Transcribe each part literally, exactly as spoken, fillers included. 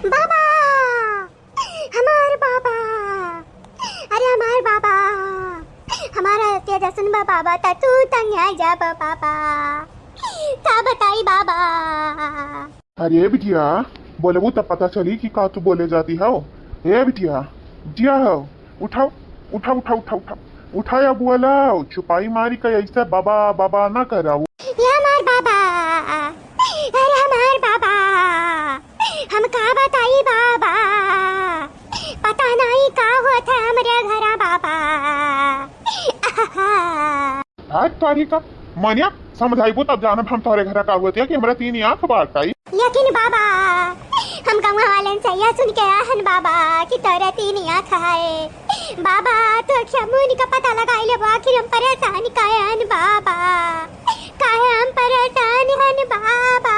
बाबा, हमार बाबा, अरे हमार बाबा, हमारा तेजस्विन बा बाबा, त तू तंग आ जा बा बाबा, का बताई बाबा। अरे बिटिया, बोलबू तब पता चली कि का तू बोले जाती हो। ए बिटिया, बिटिया हो, उठाओ, उठाओ, उठाओ, उठाओ, उठाओ, उठाओ या बोलाओ, चुपाई मारी का ऐसे बाबा, बाबा ना कराओ। ये हमार बाबा, अरे हमार बाबा, हम का बताई बाबा, पता नहीं का होत है हमरे घरा बाबा। भाग तोरी का, मनिया समझाइबो तब जानब हम तोहरे घरा का होत है कि हमरा तीन आँख बाटइ। लेकिन बाबा, हम गौवा वालन से यह सुन के आहन बाबा कि तोरे तीन आँख है। बाबा, तो क्या मुन का पता लगाई लेबो, आखिर हम परेशान काहे हन बाबा, काहे हम परेशान हन बाबा।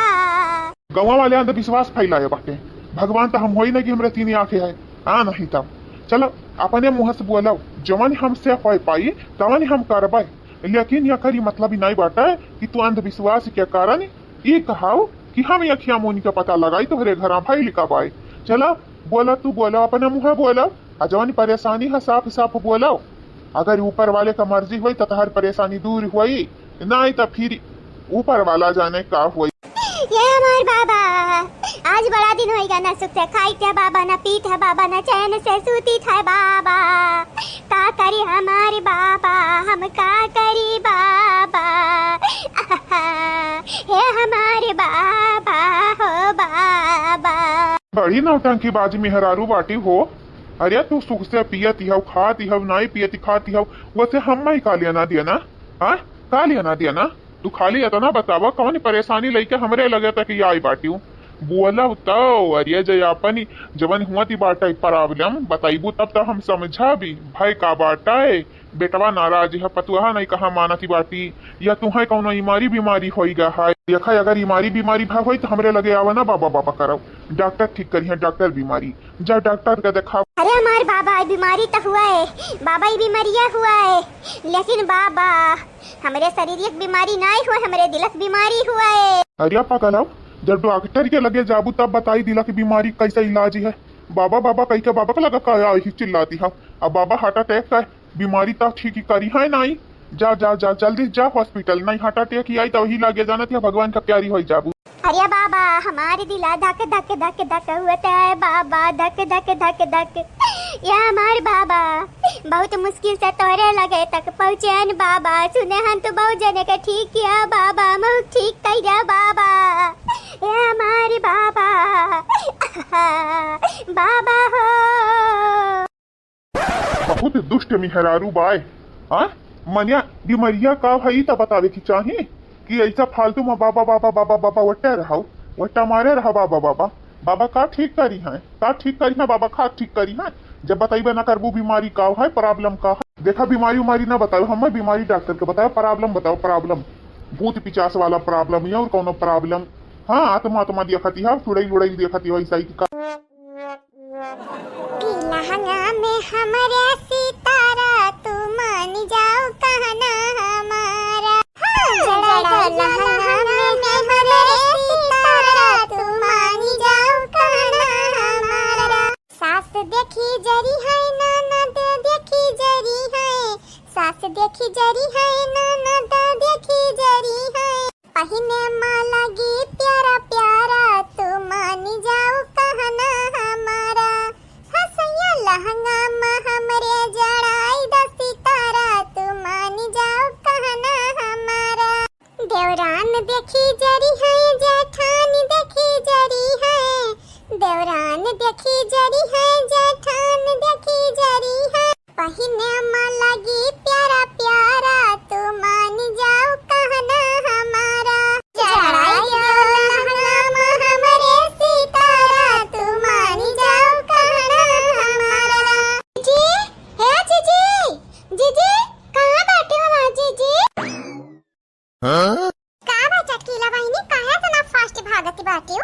गौवा वाले अंधविश्वास फैलाए बाटे। भगवान त हम होई ना कि हमरे तीन आँखें है। आ नहीं तब। चलो, अपने मुँह से बोलो, जवन हमसे होय पाई, तवन हम करबै। लेकिन या करी मतलब ही नहीं बाटे कि तू अंधविश्वास के कारण ई कहाओ कि हम अखिया मुन के पता लगाई तोहरे घरा भइल का बाय। चलो, बोलो, तू बोलो, अपने मुँह बोलो। आ जवन परेशानी है, साफ साफ बोलो। अगर ऊपर वाले का मर्जी होई, त तोहर परेशानी दूर होई, नहीं त फिर ऊपर वाला जाने का होई। ये हमार बाबा, आज बड़ा दिन होइगा, ना सुख से खाई थे बाबा, ना पी थे बाबा, ना चैन से सूती थे बाबा। का करी हमार बाबा, हम का करी बाबा। हे हमार बाबा हो बाबा। बड़ी नौटंकीबाज मेहरारू बाटी हो। अरे तू सुख से पियत हव, खात हव, नाई पियत खात हव, वैसे हम ही का लेना देना? हाँ, का लेना देना? तू खाली इतना बतावा, कौन परेशानी लेके हमरे लगे तक आई बाटियो? बोलब तो, अरे जय अपन जवन हुआ ती बाटे problem बताइबू तब तो हम समझा भी, भाई का बाटे, बेटवा नाराज है, पतुआ नहीं कहा मानती बाटी, या तुम्हें कौनो इमारी बीमारी होई गा है। देखा, अगर इमारी बीमारी भा होई तो हमरे लगे आवा ना, बाबा बाबा करब, डॉक्टर ठीक करी है, डॉक्टर बीमारी, जा डॉक्टर के देखा। अरे हमार बाबा, ई बीमारी तो हुआ है बाबा, ई बीमारिया हुआ है, लेकिन बाबा, हमरे शरीर एक बीमारी नहीं हुआ, हमरे दिलक बीमारी हुआ है। अरे पगल हो, जब डॉक्टर के लगे जाबू तब बताई दिलक बीमारी कैसे इलाज है। बाबा बाबा कह के बाबा के लगा का आई चिल्लाती है। अब बाबा heart attack का बीमारी तो ठीक ही करी है नहीं। जा जा जा जल्दी जा hospital, नहीं heart attack ही आई तो वही लागे जाना थी भगवान का प्यारी हो जाबू। अरे बाबा, हमारे दिला धक धक धक धक होता है बाबा, धक धक धक धक। या हमार बाबा, बहुत मुश्किल से तोरे लगे तक पहुँचे हन बाबा। सुने हन तू बहुत जने के ठीक किया बाबा, मुँह ठीक कइरा बाबा। या हमार बाबा, बाबा हो। बहुत दुष्ट मेहरारू बाय। हाँ, मनिया बीमरिया का है ई त बतावे की चाही कि ऐसा फालतू में बाबा बाबा बाबा बाबा वट्टा रहो, वट्टा मारे रहो बाबा बाबा। बाबा का ठीक करी हैं, का ठीक करी हैं बाबा, का ठीक करी हैं। जब बताइबे ना करबू बीमारी का है, problem का है। देखा बीमारी उमारी ना बताओ, हमें बीमारी डॉक्टर के बताओ, problem बताओ, problem। भूत पिचास वाला problem या और कौनो problem। हाँ, आत्मा आत्मा देखती है, चुड़ैल उड़ैल देखती है, ऐसा ही का। कि लहंगा में हमरे सितारा, तू मान जाओ कहना हमारा। हाँ, जड़ा लहंगा में हमरे सितारा, तू मान जाओ कहना हमारा। सास देखी जरी है, ननद देखी जरी है, सास देखी जरी है, ननद देखी जरी है। पहिने मा लगी प्यारा प्यारा, तू मान जाओ कहना हमारा। हसैया लहंगा मा हमरे जड़ाई द सितारा, तू मान जाओ कहना हमारा। देवरान देखी जरी है, जेठान देखी जरी है, देवरान देखी जरी है, जेठान देखी जरी है। पहिने मा लगी प्यारा प्यारा, तू मान जाओ कहना हमारा। चढ़ाई दो लहंगा मा हमरे सितारा, तू मान जाओ कहना हमारा। जीजी, हे जीजी, जीजी, कहाँ बाटे हमार जीजी? हाँ? का बा चटकीला बहिनी, काहे इतना fast भागत बाटियो?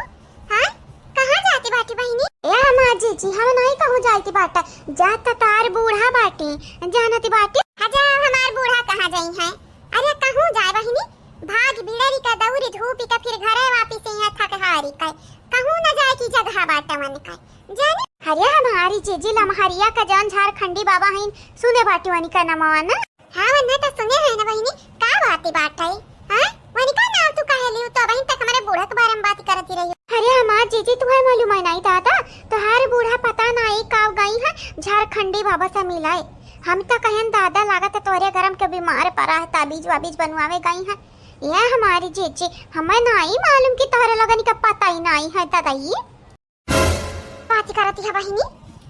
हाँ? कहाँ जाती बाटी बहिनी? ए हमार जीजी, हम नहीं कहूँ जाती बाटा, जाता तार बूढ़ा बाटी, जानती बाटी। हजा हमार बूढ़ा कहाँ जाई हैं? अरे कहूँ जाए बहिनी, भाग बिड़री का दौरी धूपी का फिर घरे वापिस यहाँ थक हारी का, कहूँ न जाए की जगह। बाटे वनिका। जाने। अरे हमारी जीजी लमहरिया का जौन झारखंडी बाबा हईन, सुने बाटी वनिका नमवा ना। हाँ, वन्ना तो सुने है ना बहिनी, का बाती बाटे? हाँ? वनिका नाम तू काहे लियो? तो बहिन तक हमरे बूढ़ा के बारे में बात करती रही। अरे हमार जीजी, तुहे मालूम है नाई दादा, तोहार बूढ़ा पता नाई का गई है, झारखंडी बाबा से मिलाए। हम तो कहन दादा लागत है तोहरे गरम के बीमार पड़ा है, ताबीज वाबीज बनवावे गई है। ये हमारी जीजी, हमें नाई मालूम कि तोहरे लोगन का पता ही नाई है दादा। ये बात करती है बहिनी,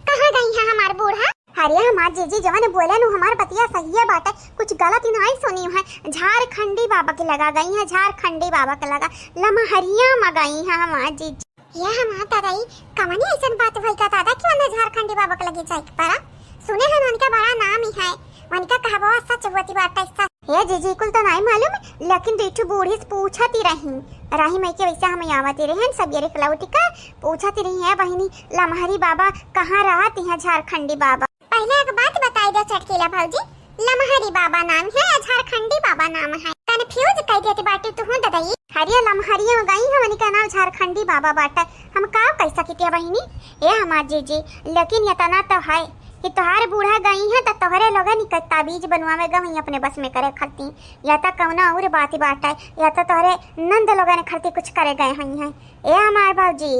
कहाँ गई है हमार बूढ़ा? अरे हमार जीजी जवन बोले नु हमार बतिया सही है बाटे, कुछ गलत ही नाई सुनी है। झारखंडी बाबा के लगा गई है, झारखंडी बाबा के लगा, लमहरिया में गई है हमार जीजी। ये हमार दादाई, कवनी ऐसन बात भई का दादा कि वन्ना झारखंडी बाबा के लगे जाए के पड़ा? सुने हैं उनका बड़ा नाम ही है, उनका कहबो सच होती बात ऐसा। हे जीजी, कुल तो नाई मालूम, लेकिन दू ठो बूढ़ी से पूछती रही, राही में के वैसे हम आवती रही, सब ये लौटी का पूछती रही है बहिनी, लमहरी बाबा कहाँ रहती है झारखंडी बाबा? पहले एक बात बताई दे चटकीला भौजी, लमहरी बाबा नाम है या झारखंडी बाबा नाम है? कंफ्यूज कर देती बाटी तू हूँ ददई। हरिया लमहरिया में गई है, वनिका नाम झारखंडी बाबा बाटे। हम का कह सकित है बहिनी? ए हमार जीजी, लेकिन इतना तो है कि तोहार बूढ़ा गई है तो तोहरे लोगन के ताबीज बनवावे गई अपने बस में करे खरती, या तो कौनो और बात बाटे, या तो तोहरे नंद लोगन खरती कुछ करे गए हुई हैं। ए हमार भौजी,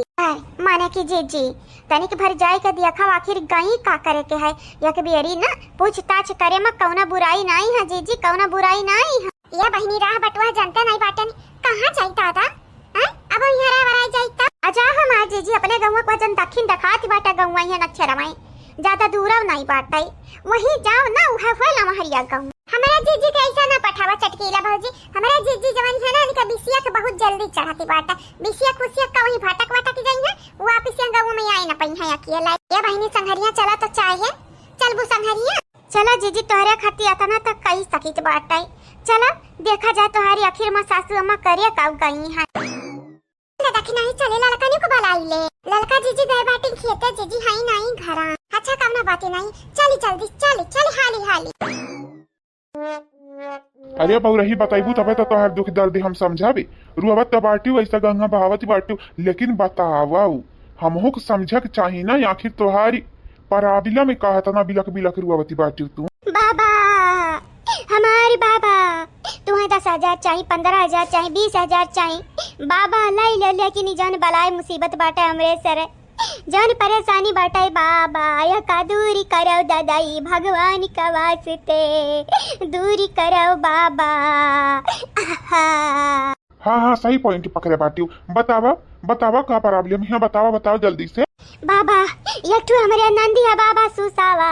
माने कि जीजी, तनिक भर जाए के देखा आखिर गई का करे के है। एक बेरी ना पूछताछ करे में कौनो बुराई नाई है जीजी, कौनो बुराई नाई है। ये बहिनी राह बटुआ जनते नाई बाटन, कहाँ जाई दादा? हैं? अब यहाँ रह वराई जाई त? अजा हमार जीजी अपने गौवा को जन दक्षिण देखात बाटा गौवा यहाँ नक्षरवाई, ज्यादा दूरव नाई बाटे, वही जाओ ना, उहे हुए लमहरिया गौवा। हमारा जीजी के ऐसा ना पठावा चटकीला भौजी, हमारा जीजी जवन है ना इनका बिसिया के बहुत जल्दी चढ़ाती बाटा, बिसिया कुसिया का वही भटक वटक जाई है, वापिस यहाँ गौवा में आए ना पई है अकेला। ये बहिनी संघरिया चला तो चाहे, चलबू संघरिया? चला जीजी, तोहरे खातिर अतना तक कई सकित बाटे। चला, देखा जाए तोहारी आखिर में सासू अम्मा करे का गई हैं। ना देखी नहीं चले, ललका नहीं को बुलाई ले। ललका जीजी गए बाटी खेते, जीजी हाई नहीं घरा। अच्छा, कवना बाती नहीं, चली जल्दी, चली, चली हाली हाली। अरे बउरही, बताइबू तबे तो तोहार दुख दर्द हम समझाबे। रुआवत त बाटियो, ऐसा गंगा बहावत बाटियो, लेकिन बतावा, हमहू के समझे के चाही ना, आखिर तोहारी पराबिला में काहे तना बिलक बिलक रुआवती बाटियो तू? बाबा, हमारी बाबा, तुम्हें दस हजार चाही, पन्द्रह हजार चाही, बीस हजार चाही, बाबा लाई ले, लेकिन ई जौन बलाय मुसीबत बाटे हमरे सर, जौन परेशानी बाटे बाबा, यह का दूरी करव ददाई भगवान का वास्ते, दूरी करव बाबा। आहा। हाँ, हाँ, सही point पकड़े बाटियो। बतावा, बतावा का problem है, बतावा, बतावा जल्दी से। बाबा, एक ठो हमरे नंदी है बाबा सुसावा,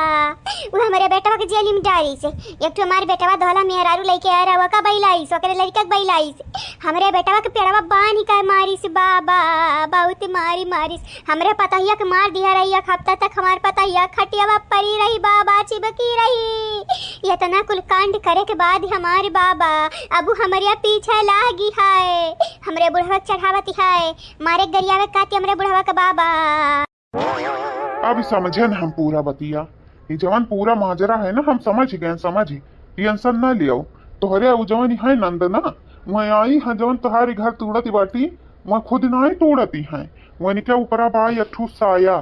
वो हमरे बेटवा के जेल में डारी से। एक ठो हमारे बेटवा धोला मेहरारू लेके आ रहा, ओका बइलाइस, ओकरे लड़का के बइलाइस। हमरे बेटवा के पेड़वा बांध के मारिस बाबा, बहुत मारी मारिस। हमरे पतहिया के मार दिया रही, एक हफ्ता तक हमार पतहिया खटियावा परी रही बाबा, चिबकी रही। इतना कुल कांड करे के बाद हमार बाबा अब हमरे पीछे लागी है, हमरे बुढ़वा के चढ़ावती है, मारे गरियावे काती हमरे बुढ़वा के बाबा। अब समझे न हम पूरा बतिया, ये जवन पूरा माजरा है ना, हम समझ गए, समझ। Tension ना लियो, तोहरे उ जवन है नंद ना, वह आई है जवन तोहारी घर तोड़ती बाटी, वह खुद ना ही तोड़ती है, वह इनके ऊपरा बा एक ठू साया,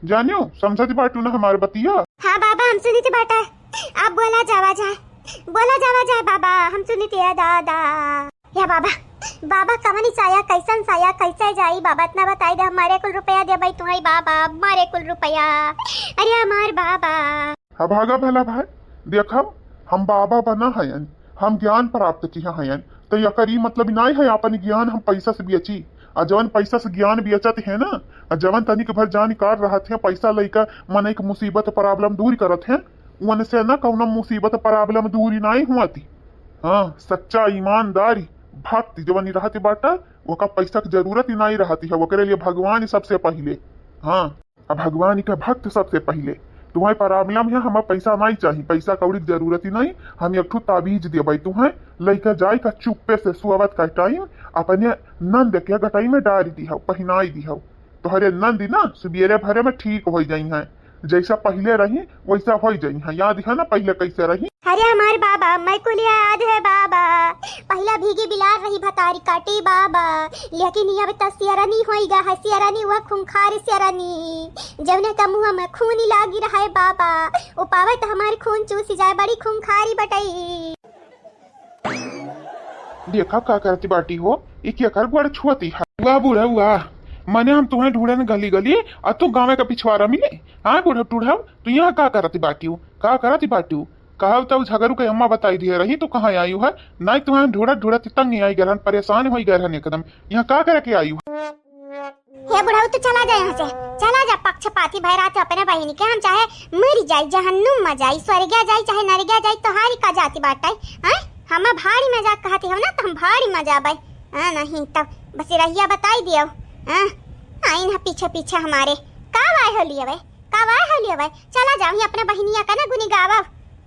जानियो, समझती बाटू ना हमार बतिया। हाँ बाबा, हम सुनित बाटा, आप बोला जावा जाए, बोला जावा जाए बाबा, हम सुनित है दादा। या बाबा, बाबा कवनी साया, कैसन साया, कैसे जाई बाबा, इतना बताई दे, हमारे कुल रुपया दे भाई तुम्हारी बाबा, हमारे कुल रुपया। अरे हमार बाबा। हाँ भागा भला भाई, देखा, हम बाबा बना हयन, हम ज्ञान प्राप्त किया हयन, तो यकर ई मतलब नाई है अपन ज्ञान हम पैसा से बेची। आ जवन पैसा से ज्ञान बेचत है ना, आ जवन तनिक भर जान कार रहत है, पैसा लइका मनई के मुसीबत problem दूर करत है, उनसे ना कौनो मुसीबत problem दूरी नाई हुआती। हाँ, सच्चा ईमानदारी भक्ति जवन रहती बाटा, ओका पैसा के जरूरत ही नाई रहती है, ओकरे लिए भगवान ही सबसे पहिले। हाँ, अब भगवान का भक्त सबसे पहिले। तुम्हें problem है, हमें पैसा नाई चाहिए, पैसा कौड़ी के जरूरत ही नाई। हम एक ठो ताबीज देबै तुम्हें, लइका जाए का चुप्पे से सुअवत का time अपने नंद के गटाई में डाल दी हो, पहनाई दी हो। तोहरे नंद ना सुबेरे भरे में ठीक हो जाई हैं। जैसा पहिले रही वैसा होइ जइहैं। याद है ना पहिले कैसे रही? अरे हमार बाबा, मैं कुल याद है बाबा। पहिला भीगी बिलार रही भतारी काटी बाबा, लेकिन अब त सियरनी होई गा है, सियरनी वह खूंखार सियरनी, जौने का मुँह में खून लागी रहे बाबा, वो पावे त हमार खून चूसी जाए, बड़ी खूंखारी बटई। देखा का करती बाटी हो, ई केकर गोड़ छुअती है? वाह बूढ़ा वाह, मने हम तुहैं ढूँढ़न गली गली, अ तू गाँवे का पिछवारा मिले। हाँ बूढ़ा टूढ़ा, तू यहाँ का करती बाटी हो? का करती बाटी हो? कहब तब झगरू के अम्मा बताई दिए रही, तू कहाँ आयु है? नाहीं तुहैं ढूँढ़त ढूँढ़त तंग आई गए रहन, परेशान होई गए रहन एकदम। यहाँ का करे के आयु है? हे बुढ़ऊ, तू चला जा यहाँ से, चला जा। पक्षपाती भय रहा तू अपने बहिनी के। हम चाहे मरी जाई, जहन्नुम में जाई, स्वर्गिया जाई, चाहे नरगिया जाई, तोहारी का जाति बाटे? हैं? हम भाड़ी में जा कहती हो ना, तो हम भाड़ी में जाबे। हाँ, नहीं तब बस रहिया बताई दियो। हाँ, आइन है पीछे पीछे हमारे। का वाय हो लियवे? का वाय हो लियवे? चला जाओ ही अपने बहिनिया का ना गुनी गावा।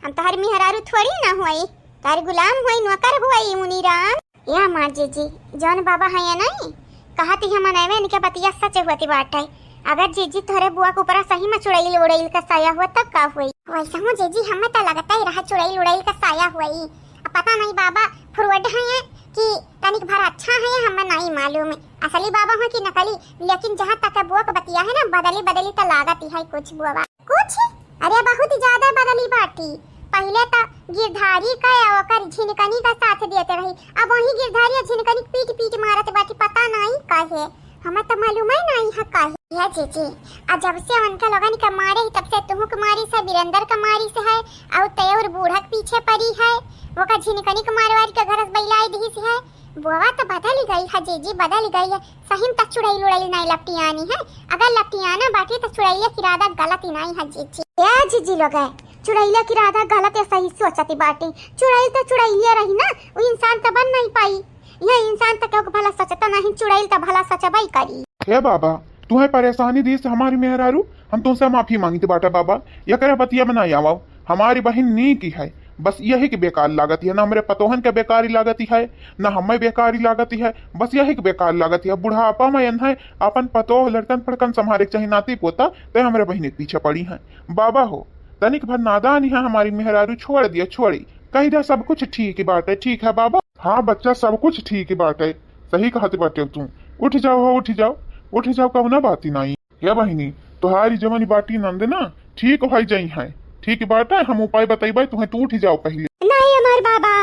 हम तोहर मेहरारू थोड़ी ना हुई, तोहर गुलाम हुई, नौकर हुई मुनीराम। या माँ जीजी, जौन बाबा हैं या नहीं, कहत ही हम अनैवे इनके बतिया सच होती बाटे। अगर जीजी तोहरे बुआ के ऊपरा सही में चुड़ैल उड़ैल का साया हुआ तब का हुई? वैसे हूँ जीजी, हमें तो लगता ही रहा चुड़ैल उड़ैल का साया हुई। अब पता नहीं बाबा फ्रॉड हैं कि तनिक भर अच्छा हैं, हमें नहीं मालूम है असली बाबा हैं कि नकली। लेकिन जहाँ तक बुआ के बतिया है ना, बदली बदली तो लागत ही है कुछ बुआ। कुछ? अरे बहुत ज्यादा बदली बाटी। पहिले त गिरधारी का या ओकर झिनकनी का साथ देते रही, अब वही गिरधारी या झिनकनी के पीट पीट मारत बाटी, पता नाई काहे। हमें त मालूम ही नाई है काहे। या जीजी, आ जब से उनका लोगन के मारे ही, तब से तुहू के मारी से, वीरेंद्र के मारी से है, और तय और बूढ़ा के पीछे पड़ी है, वो का झिनकनी के मारवारी के घर से बैलाई दी से है। बुआ तो बदल गई है जीजी, बदल गई है। सही में त चुड़ैल उड़ैल नाई लपटियानी है। अगर लपटियाना बाटी त चुड़ैलिया के इरादा गलत ही नाई है जीजी। ए जीजी लोग है, चुड़ैलिया के इरादा गलत या सही सोचती बाटी। चुड़ैल त चुड़ैलिया रही ना, वो इंसान त बन नहीं पाई। यह इंसान त केहू के भला सोचता नहीं, चुड़ैल त भला सोचबई करी। हे बाबा, तुहैं परेशानी दी से हमारी मेहरारू, हम तुमसे माफी मांगते बाटा बाबा, एकरा बतिया में ना आवो। हमारी बहिन नीक ही है, बस यही के बेकार लागत है, ना हमरे पतोहन के बेकारी लागत है, ना हमें बेकारी लागत है, बस यही के बेकार लागत है। बुढ़ापा में एन्हैं अपन पतोह लड़कन फड़कन संभारे के चाही, नाती पोता, ते हमरे बहिन के पीछे पड़ी हैं। बाबा हो, तनिक भर नादान है हमारी मेहरारू, छोड़ दिया, छोड़ी, कही दिया सब कुछ ठीक बाटे, ठीक है बाबा। हाँ बच्चा, सब कुछ ठीक बाटे, सही कहत बाटे तू। उठ जाओ हो, उठ जाओ, उठ जाओ, कौनो बात ही नाई। या बहिनी, तोहारी जवन बाटी नंद ना, ठीक होइ जइहैं। ठीक बाटे, हम उपाय बतइबे तुहैं, तू उठ जाओ पहिले। नहीं हमार बाबा,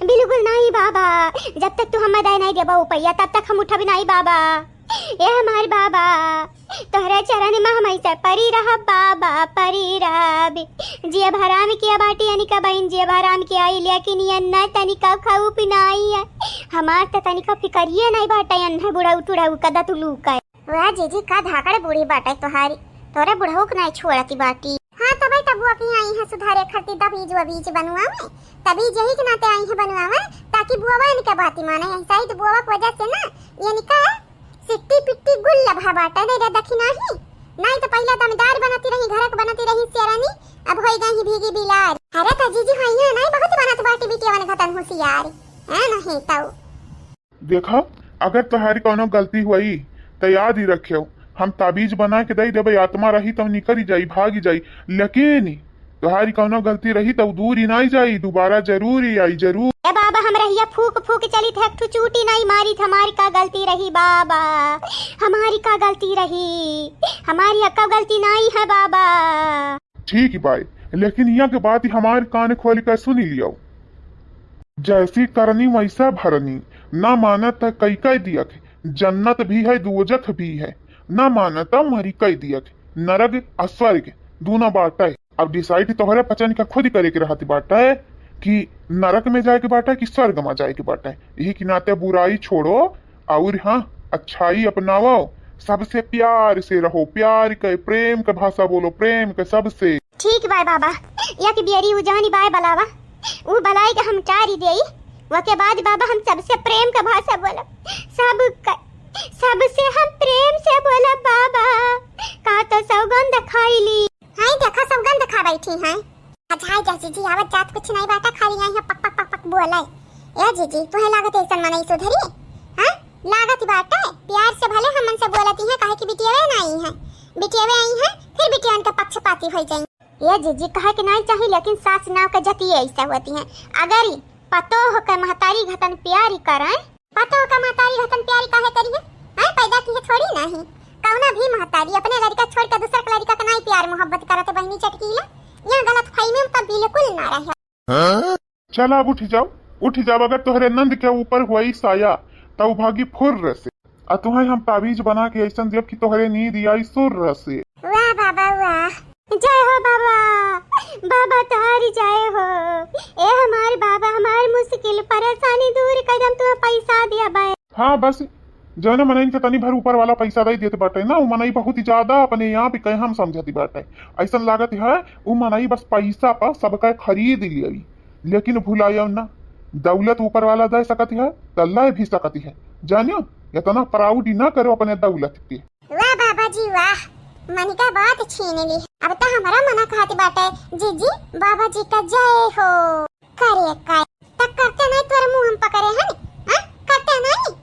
बिल्कुल नहीं बाबा, जब तक तू हमें दे नहीं देबा उपैया, तब तक हम उठब नहीं बाबा। ए हमार बाबा, तोहरे चरण में हम ऐसे परी रहब बाबा, परी रहब। जियब हराम किया बाटी अनिका बहिन, जियब हराम किया आई, लेकिन ये न तनिका खाऊ पिनाई है। हमार त तनिका फिकरिए नहीं बाटे, अन्हे बुढ़ऊ टुढ़ऊ का दतुलू का। वाह जीजी, का धाकड़ बूढ़ी बाटे तोहारी, तोरे बुढ़ऊ के नाई छोड़ती बाटी। हाँ, तबे तब वो की आई है सुधारे खरती दबीज वबीज बनुआ में, तबीज यही के नाते आई है बनुआ में, ताकि बुआवा इनके बाती माने। ऐसा ही तो बुआवा की वजह से ना ये निका सिट्टी पिट्टी गुल लभा बाटे, दे दे दखी नाही, नाई तो पहले दमदार बनती रही, घरक बनती रही सियरनी, अब होई गई ही भीगी बिलार। अरे त जीजी, हाँ, यहाँ नहीं बहुत बनत बाटी बिटिया वन घतन होशियार, है नहीं तऊ। देखा, अगर तोहारी कौनो गलती हुई, त याद ही रखियो, हम ताबीज बना के दई देबे, आत्मा रही तब निकरी जाई, भागी जाई, लेकिन तोहारी कौनो गलती रही, तब दूर ही नाई जाई, दोबारा जरूर ही आई, जरूर। ए बाबा, हम रहिया फूक फूक चलित है, एक ठो चूटी नाई मारित, हमारी का गलती रही बाबा, हमारी का गलती रही, हमारी का गलती नाई है बाबा। ठीक बाय, लेकिन यहाँ के बात ही हमार कान खोल कर सुनी लियो। जैसी करनी वैसा भरनी, ना मानत त कई कई दियक, जन्नत भी है, दोजख भी है, ना मानत त मरी कई दियक, नरक आ स्वर्ग दोनों बाटे। अब decide तोहरे पचन का खुद करे के रहत बाटे कि नरक में जाए के बाटे कि स्वर्ग में जाए के बाटे। यही के नाते बुराई छोड़ो और हाँ, अच्छाई अपनाओ, सबसे प्यार से रहो, प्यार के, प्रेम के भाषा बोलो, प्रेम के सबसे। ठीक बाय बाबा, या कि बियरी उ जवानी बाय बलावा, उ बलाई के हम टारी देई, वके बाद बाबा हम सबसे प्रेम के भाषा बोलब, सब के, सबसे हम प्रेम से बोलब बाबा, का तो सौगंध खाई ली। हाय देखा सौगंध खा बैठी हैं। अच्छा हाय चाची जी, आवत जात कुछ नहीं बाटा, खाली आई है पक पक पक पक बोले। ए जीजी, तुहे लागत ऐसन मनई सुधरी? हाँ, लागत बाटे, प्यार से भले हमन से बोलती हैं, काहे कि बिटियावे ना आई हैं, बिटियावे आई हैं, फिर बिटियन के पक्षपाती होइ जाई। ए जीजी, कहे के नाई चाही, लेकिन सास नाव के जतिये ऐसा होती है। अगर ई पतोह के महतारी घतन प्यारी करें, पतोह के महतारी घतन प्यारी काहे करी है? हैं, पैदा की है थोड़ी ना ही। कौना भी महतारी अपने लड़का छोड़ के दूसर के लड़का के नाई प्यार मोहब्बत करत बहिनी चटकीला। यहाँ गलतफहमी में तो बिल्कुल ना रहे। हाँ? चला अब उठ जाओ, उठ जाओ। अगर तोहरे नंद के ऊपर हुई साया, तउ भागी फुर्र से। आ तुहें हम ताबीज बना के ऐसन देब कि तोहरे नींद आई सुर्र से। वाह बाबा वाह, जय हो बाबा, बाबा तोहारी जय हो। ए हमार बाबा, हमार मुश्किल परेशानी दूर कर दम, तुम्हें पैसा दिया बाय। हाँ बस, जौने मनइन के तनी भर ऊपर वाला पैसा दे देत बाटे ना, उ मनई बहुत ही ज्यादा अपने आप के हम समझत बाटे। ऐसन लागत है उ मनई बस पैसा पर सबका खरीद लियाई, लेकिन भुलायो ना, दौलत ऊपर वाला दे सकत है त ले भी सकत है। जानियो, इतना proud ना करो अपने दौलत पे। वाह बाबा जी वाह, मन का बात छीन ली। अब तो हमारा मना कहत बाटे, जीजी बाबा जी का जय हो। करे काय, त करते नहीं तोर मुंह हम पकड़े हैं, हाँ? करते नहीं,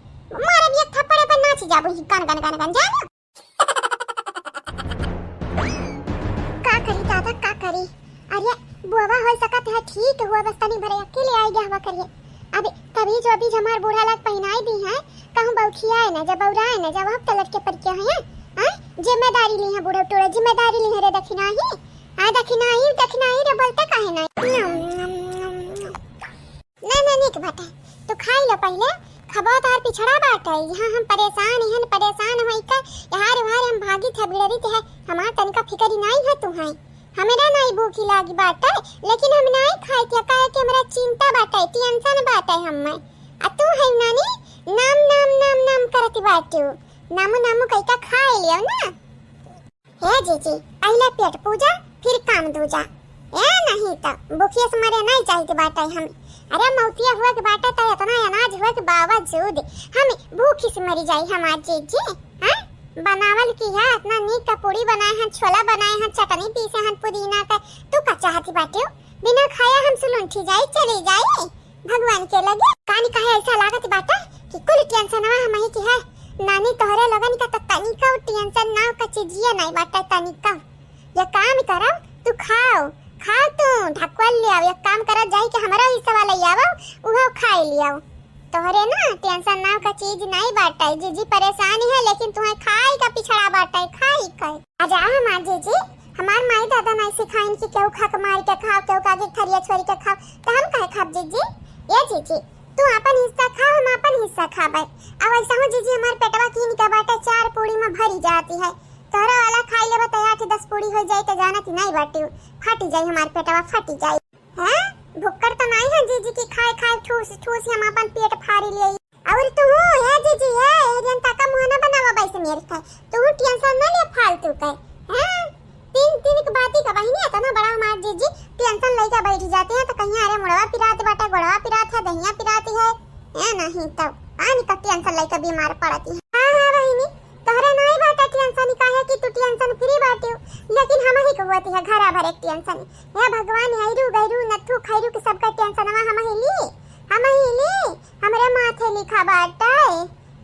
मारे भी एक थप्पड़ पे नाच जाबो ही, गन गन गन गन, जानियो। का करी दादा, का करी? अरे, बुआवा हो सकत है ठीक हुआ, बस तनी भरे अकेले आइ गया हुआ करिए। अब तभी जो अभी हमार बूढ़ा लाग पहिनाई दी है, कहूँ बौखियाए न जा, बौराए न जा, वहाँ पलट के पड़ गया है, हाँ? जिम्मेदारी ली है बूढ़ा टोला, जिम्मेदारी ली है रे दखिनाही, हाँ दखिनाही, दखिनाही रे बोलते काहे नहीं? ना, ना, नीक बाटे। तू खाई लो पहिले, खबो तोहार पिछड़ा बाटे। यहाँ हम परेशान हन, परेशान होई के यहाँ उहार हम भागित है, बिड़रित है। हमार तनिका फिकरी नाई है तू है। हमरा नाई भूखी लागी बाटे, लेकिन हम नाई खाई थे, काहे कि हमरा चिंता बाटे, tension बाटे हम्मे। आ तू है नानी, नाम, नाम, नाम, नाम करत बाटू। नामू, नामू कइका खाई लियो ना। हे जीजी, पहिले पेट पूजा, फिर काम दूजा। ए नहीं त भूखिए से मरे नहीं चाहित बाटे हम। अरे मौतिया हुए के बाटे त इतना अनाज हुए के बावजूद हम भूखी से मरी जाई हमार जीजी। हाँ? बनावल की है, इतना नीक का पूड़ी बनाए हैं, छोला बनाए हैं, चटनी पीसे हैं पुदीना के। तू का चाहती बाटे? बिना खाया हम सुलुंठी जाई, चली जाई। भगवान के लगे। कानी काहे ऐसा लागत बाटे कि कुल tension वा हमही की है। नानी तोहरे लोगन का त तनिका tension नाव का चीजिए नहीं बाटे तनिका। ये काम करो, तू खाओ, खाओ तू, ढकवल ले आओ। एक काम करो, जाई के हमरो हिस्सा वाला ले आओ, उहो खाई ले आओ। तोहरे ना tension नाव का चीज नहीं बाटे, जीजी परेशानी है, लेकिन तुम्हें खाई का पिछड़ा बाटे, खाई का। आजा हमार जीजी, हमार माई दादा नाई सिखाइन कि केहू खा के मार के खाओ, केहू के आगे थरिया छोड़ के खाओ, तो हम काहे खाब जीजी? ए जीजी, तू अपन हिस्सा खा, हम अपन हिस्सा खाबे। अब ऐसा हो जीजी, हमार पेटवा कीन के बाटे चार पूड़ी में भरी जाती है, तोहरा वाला खाई लेबे तो आठ दस पूड़ी हो जाई, तो जानत ही नहीं बाटी, फटी जाई हमार पेटवा, फटी जाई। हैं? भुक्कड़ तो नहीं है जीजी की खाए खाए ठूस ठूस हम अपन पेट फाड़ी ले। और तू, हे जीजी, हे, हे जनता का मुंह ना बनावा वैसे मेरे का। तू tension ना ले फालतू का। हैं? तीन, तीन के बाती का बहिनी, इतना बड़ा हमार जीजी tension लेके बैठ जाते हैं तो कहीं अरे मुड़वा पिरात बाटे, गोड़वा पिरात है, दहिया पिरात है। ए नहीं तो, आनी का tension लेके बीमार पड़ती है। हाँ, हाँ बहिनी, तोहरे नहीं बाटे tension, काहे कि तू tension free बाटे, लेकिन हम ही को होती है घरा भर एक tension। हे भगवान, हैरू गैरू नथु खैरू के सबका tension हम ही ली, हम ही ली। हमरे माथे लिखा बाटे।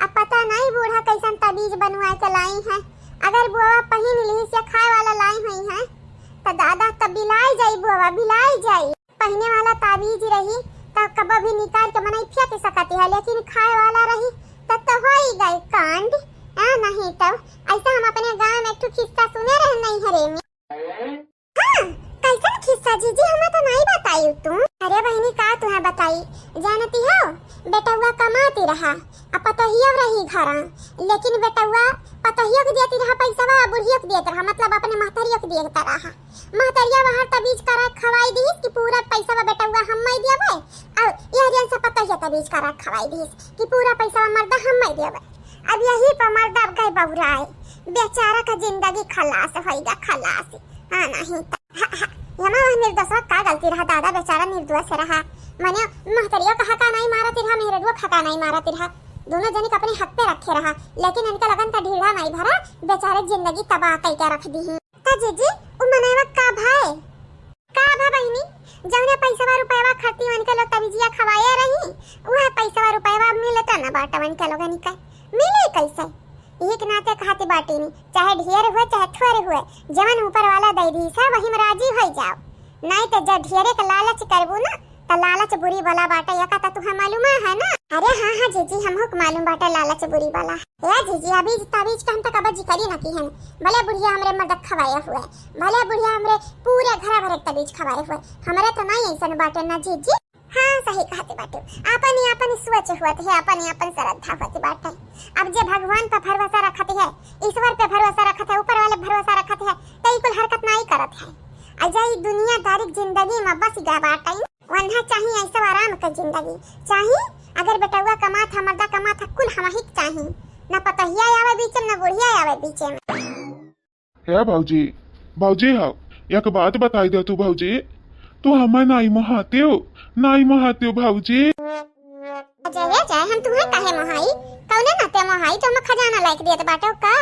अब पता नहीं बूढ़ा कैसन ताबीज बनवाए के लाई है। अगर बुआ पहिन ली से खाए वाला लाई हुई है, तो दादा तब बिलाई जाई बुआ, बिलाई जाई। पहिने वाला ताबीज रही, तो कब भी निकाल के मनई फेंक सकती है, लेकिन खाए वाला रही, तब तो हो ही गए कांड। आ नहीं तो ऐसा हम अपने गांव में एक ठो खिस्सा सुने रहे नहीं हरे में। हाँ, कैसन खिस्सा जीजी, हमें तो नहीं बताई तू। अरे बहिनी, का तुहे बताई, जानती हो, बेटउआ कमाती रहा, आ पतोहिया रही घरा, लेकिन बेटउआ पतोहिया के देती रहा पैसवा, आ बुढ़िया के देत रहा, मतलब अपने महतरिया के देत रहा। महतरिया वहाँ तबीज करा खवाई दीस कि पूरा पैसवा बेटउआ हम्मे देबे, और यह रियन से पतोहिया तबीज करा खवाई दीस कि पूरा पैसवा मर्दा हम्मे देबे। अब यही पर मर्दा अब गए बबुराए, बेचारा का जिंदगी खलास होइगा, खलास। हाँ, नहीं तो। हा, हा, एमा वह निर्दोषवा का गलती रहा दादा, बेचारा निर्दोष रहा। मने महतरिया का हका नहीं मारत रहा, मेहररुआ का हका नहीं मारत रहा। दोनों जने के अपने हक पे रखे रहा, लेकिन इनका लगन का ढीढ़ा नहीं भरा, बेचारे जिंदगी तबाह कई के रख दी। तो जीजी, उ मनवा का भाई? का भा बहिनी, जौने पैसवा रुपयवा खातिर उनके लोग तबीजिया खवाए रही, उहे पैसवा रुपयवा मिलता ना बाटा उनके लोगन के। मिले कैसे? एक नाते कहत बाटी नी, चाहे ढेर हुए, चाहे थोड़े हुए, जवन ऊपर वाला दइ दी, सब वही में राजी होइ जाओ। नाहीं त जब ढेरे के लालच करबू ना, त लालच बुरी बला बाटे, एका त तुहे मालूम है ना? अरे हाँ, हाँ जीजी, हमहू के मालूम बाटे लालच बुरी बला। ए जीजी, अभी ताबीज के हम त कब जिक्र ही ना की हन। भले बुढ़िया हमरे मदक खवाए हुए, भले बुढ़िया हमरे पूरे घर भरे के ताबीज खवाए हुए, हमरे त नाहीं ऐसन बाटे ना जीजी। हाँ, सही कहत बाटे। आपन ही आपन सोच होत है, आपन ही आपन श्रद्धा होत बाटे। अब जे भगवान पर भरोसा रखत है, ईश्वर पे भरोसा रखत है, ऊपर वाले पे भरोसा रखत है, त ई कुल हरकत नाहीं करत है। आ जे ई दुनियादारी जिंदगी में बस गए बाटे, वन्हा चाही ऐसा आराम के जिंदगी चाही। अगर बेटउआ कमात है, मर्दा कमात है, कुल हमही के चाही। न पतोहिया आवे बीचे में, न बुढ़िया आवे बीचे में। हे भौजी, भौजी हो, एक बात बताई दे तू भौजी, तू हमें नाहीं मोहाते हो, नाहीं मोहाते हो भौजी। अजय, अजय, हम तुम्हें काहे मोहाई? कौने नाते मोहाई? तो हम खजाना लाइक देत बाटे का?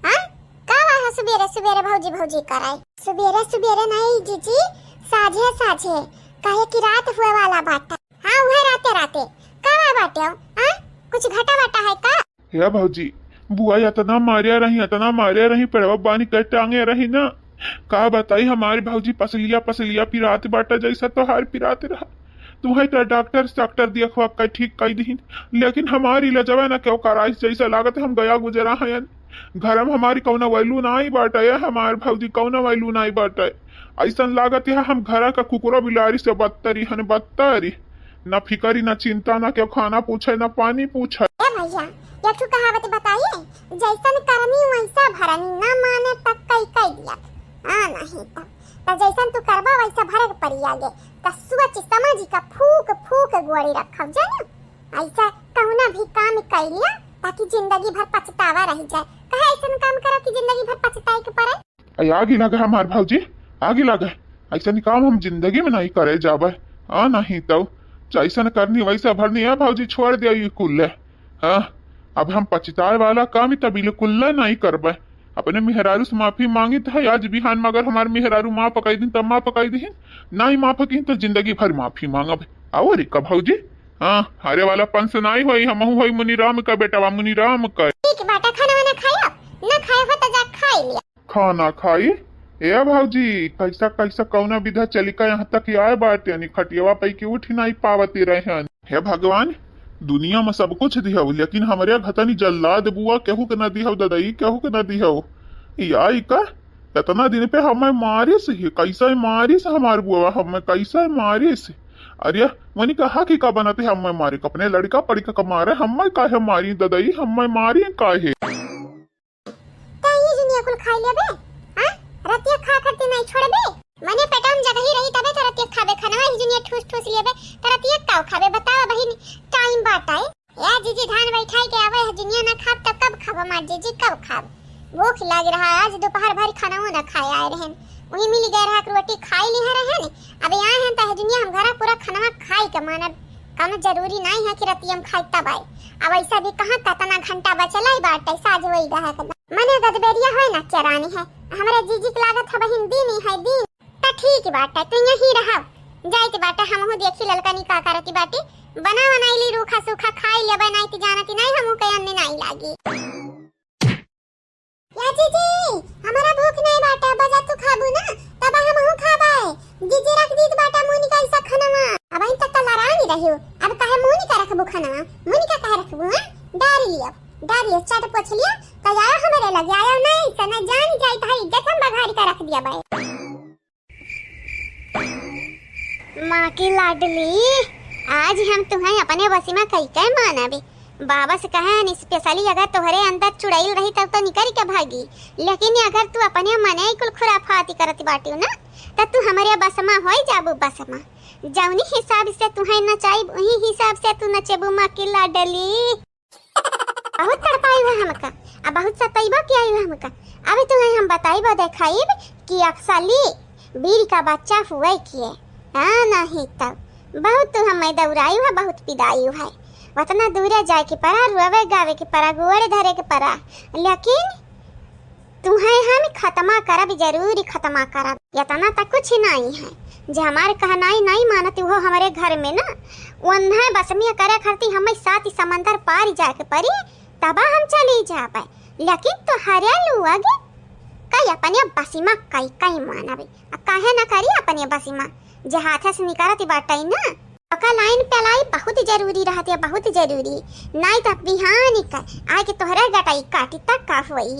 हाँ? का वाह सुबेरे सुबेरे भौजी भौजी कराए? सुबेरे सुबेरे नाहीं जीजी, साझे साझे, काहे कि रात हुए वाला बाटे। हाँ, उहे राते राते। का वाह बाटे हो? हाँ? कुछ घटा वटा है का? हे भौजी, बुआ एतना मारे रही, एतना मारे रही, पेड़वा बानी के टांगे रही ना। का बताई, हमारी भौजी पसलिया पसलिया पिरात बाटा, जैसा तोहार पिरात रहा। तुम्हें तो डॉक्टर डॉक्टर देखवा के ठीक कई दीन, लेकिन हमारी लजवा ना क्यों कराइस, जैसा लागत हम गया गुजरा हयन। घर में हमारी कौनो value नाई बाटे, हमार भौजी कौनो value नाई बाटे। ऐसन लागत है हम घर का कुकुरो बिलारी से बदतरी हन, बदतरी। ना फिकरी, ना चिंता, ना केहू खाना पूछे, ना पानी पूछे। ए भैया, एक ठो कहावत बताइए, जैसन करनी वैसा भरनी, ना माने त कई कई दिया। हाँ, नहीं त, त जैसन तू करबा वैसा भरे के पड़ी आगे। त सोच समझ का फूक फूक गोड़ी रखब, जाने? ऐसा कहुना भी काम कई लिया, ताकि जिंदगी भर पछतावा रह जाए। कहे ऐसन काम करो कि जिंदगी भर पछताए के पड़े। ए, आगी लगे हमार भौजी, आगी लगे। ऐसन काम हम जिंदगी में नहीं करे जाबे। हाँ, नहीं तो जैसन करनी वैसा भरनी है भौजी, छोड़ दिया ये कुल्ले। हाँ, अब हम पछताए वाला काम ही तो बिल्कुल नहीं करबे। अपने मेहरारू से माफी मांगी तो है आज बिहान, मगर हमार मेहरारू माफ कई दिन तब माफ कई दिन, नहीं माफ की तो जिंदगी भर माफी मांगब। और का भौजी, हाँ, हारे वाला पंस नहीं होई, हमहू होई मुनीराम का बेटवा, मुनीराम का। ठीक बाटा, खाना वाना खाया? ना खाया हो तो जा खाई लिया। खाना खाई? ए भौजी, कैसा कैसा कौना विधा चलिका यहाँ तक आए बाटे, यानी खटियावा पै के उठ नहीं पावती रहन। हे भगवान, दुनिया में सब कुछ दिहव, लेकिन हमरे घतनी जल्लाद बुआ केहू के न दिहव, ददई केहू के न दिहव। ई आई का? इतना दिन पे हमें मारिस ही, कैसे मारिस हमार बुआ, हमें कैसे मारिस? अरे, मनी कहा कि का बनत है हमें मारे, अपने लड़का पड़िका का मारे, हमें काहे मारी ददई, हमें मारी काहे? त ई जुनिया कुल खाई लेबे, हाँ? रतिया खा करती नहीं छोड़बे? मने पेटवा में जगही रही तबे तो रतिया खाबे, खनवा ही जुनिया ठूस ठूस लेबे, त रतिया का खाबे बतावा बहिन, टाइम बाटे। या जीजी धान बैठाई के आवे है जुनिया ना खाब त कब खाब हमार जीजी, कब खाब? भूख लाग रहा है, आज दोपहर भर खाना ना खाए आए रहन, वही मिल गए रहा रोटी खाई लिहा रहन। अब आए हैं त है जुनिया हम घरा पूरा खनवा खाई के मानब, कौनो जरूरी नहीं है कि रतिया में खाई तब आई। अब ऐसा भी कहाँ कितना घंटा बचल आई बाटे, साझ होई गए है। मने गदबेरिया होए ना चरानी है, हमरे जीजी के लागत है बहिन दिन ही है दिन। त ठीक बाटे, तू यहीं रहा, जाइत बाटे, हमहू देखी ललकनी का करती बाटी, बना बनाई ली रूखा सूखा खाई लेबे, नाई त जानती नहीं हमहू के अन्ने नाई लागी। या जीजी, हमारा भूख नहीं बाटे, बजा तू खाबू ना, तब हमहू खाबे। जीजी रख दीत बाटे मुनी का ऐसा खनवा। अब इन तक तो लड़ाई रही हो, अब काहे मुनी का रखबू खनवा? मुनी का काहे रखबू, हाँ? डारी लियो, डारी लियो, चट पोछ लियो, तो आयो हमरे लगे, आयो नहीं, सना जान जाई भाई, इज्जत हम बघारी का रख दिया भाई। माँ की लाडली, आज हम तुहें अपने बसी में कई के मानबे। बाबा से कहे हन, specially अगर तोहरे अंदर चुड़ैल रही तब तो निकल के भागी, लेकिन अगर तू अपने मने ही कुल खुराफाती करत बाटियो ना, त तू हमरे बस में होई जाबू बस में। जौनी हिसाब से तुहें नचाइब, उही हिसाब से तू नचेबू माँ की लाडली। बहुत तड़पाई हुआ हमका, आ बहुत सतैबा किया हुआ हमका। अभी तुम्हें हम बताइब देखाइब कि actually बीर का बच्चा हुए किए। हाँ, नहीं तब बहुत तू हमें दौड़ाई हुआ, बहुत पिदाई हुआ है। उतना दूरे जाए के पड़ा, रोवे गावे के पड़ा, गोड़े धरे के पड़ा, लेकिन तुहें हम खत्मा करब, जरूर खत्मा करब। इतना तक कुछ नहीं है, जे हमार कहनाई नहीं मानत हो हमरे घर में ना, उन्हें बस में करे खातिर हमें सात समंदर पार जाए के पड़ी, तब हम चली जाबे। लेकिन तोहरे लोग कई अपने बसी मा कई कई मानबे, आ काहे न करी अपने बसी मा, जे हाथे से निकरत बाटे ना। ओका लाइन पे लाई बहुत जरूरी रहत है, बहुत जरूरी। नाई त बिहान के आए के तोहरे गटाई काटी तक का होई।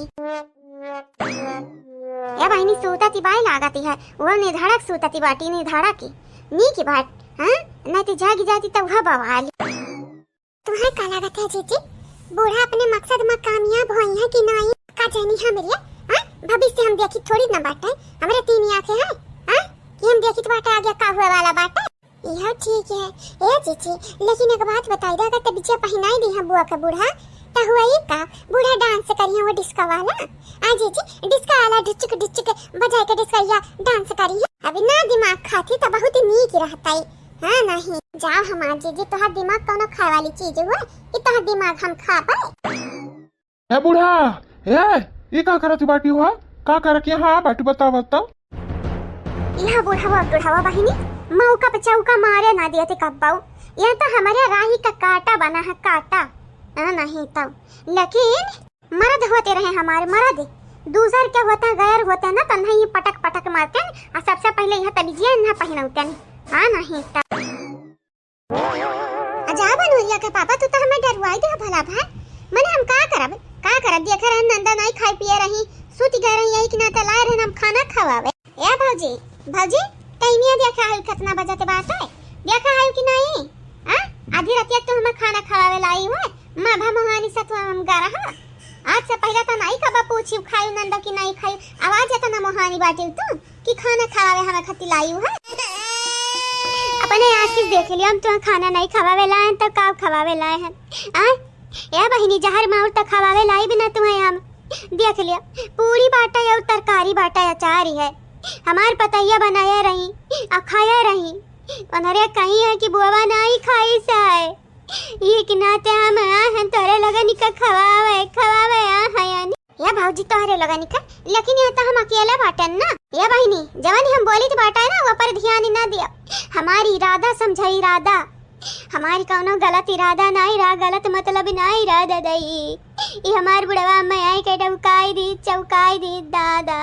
ए बहिनी, सूतती बाई लागती है, वो निधड़क सूतती बाटी, निधड़क की। नी की बात, हाँ? नाई त जागी जाती त वह बवाल। तुम्हें का लागत है जीजी, बूढ़ा अपने मकसद मा कामयाब होई है कि नाई? का जानी हमरे, हाँ? भविष्य हम देखी थोड़ी ना बाटे, हमरे तीन आँखें हैं, हाँ? कि हम देखी तो बाटे आगे का हुए वाला बाटे। यह ठीक है। ए जीजी, लेकिन एक बात बताई दे, अगर तबिजिया पहिनाई दी है बुआ के बूढ़ा, त हुआ ये का? बूढ़ा डांस करिए वो डिस्को वाला। आ जीजी, डिस्को वाला ढिचक ढिचक बजाए के डिस्करिया डांस करिए। अभी ना दिमाग खाती त बहुत नीक रहता है। हाँ नहीं, जाओ हमार जीजी, तोहार दिमाग कौनो खाए वाली चीज हुआ कि तोहार दिमाग हम खा पाए? ए बूढ़ा, ए, ई का करत बाटी हो? का करत यहाँ बाटी, बताओ, बताओ। यह बूढ़वा, बूढ़वा बहिनी, मौका पे चौका मारे ना दिए थे कब्बाऊ। यह तो हमारे राही का काटा बना है, काटा। हाँ, नहीं तो। लेकिन मर्द होते रहे हमारे, मर्द। दूसर के होते हैं, गैर होते हैं ना, तो नहीं पटक पटक मारते हैं। और सबसे पहले यह तबिजिया ना पहनौते हैं। हाँ, नहीं तो। आ जा बनोरिया के पापा, तू तो हमें डरवाई दे भला भाई। मने हम का करब, का करब? देखे रहन नंदा नाई खाए पिए रही, सूत गए रही, यही के नाते लाए रहन हम खाना खवावे। ए भौजी, भौजी, टाइमिया देखा है कितना बजत बाटे? देखा है कि नहीं? आ? आधी रातिया तू हमें खाना खवावे लाई हुए, माँ भा मोहानी सतुआ हम गा रहा। आज से पहले तो नाई कबा पूछी खाई नंदा कि नहीं खाई, आवाज इतना मोहानी बाटी तू। कि खाना खवावे हमें खती लाई है। अपने आँखी से देख लिया, हम तुम्हें खाना नहीं खवावे लाए हैं, तो का खवावे लाए हैं? आ? ए बहिनी, जहर माउर तो खवावे लाई बिना तुम्हें हम। देख लिया, पूरी बाटा और तरकारी बाटा अचार ही है। हमार पतैया बनाया रही, आ खाया रही। उन्हरे कही है कि बुआ नहीं खाई से है। ये कि नाते हम आ हैं तोरे लगन का खवावे, खवावे आ हैं यानी। ए भौजी, तोहरे लगन का, लेकिन यहाँ तो हम अकेले बाटन ना। ए बहिनी, जवन हम बोली तो बाटा है ना, वो पर ध्यान ही ना दिया। हमारी इरादा समझा, इरादा। हमारी कौनो गलत इरादा नहीं रहा, गलत मतलब नहीं रहा ददई। ये हमार बुढ़वा में आई के डौकाई दी, चौकाई दी दादा।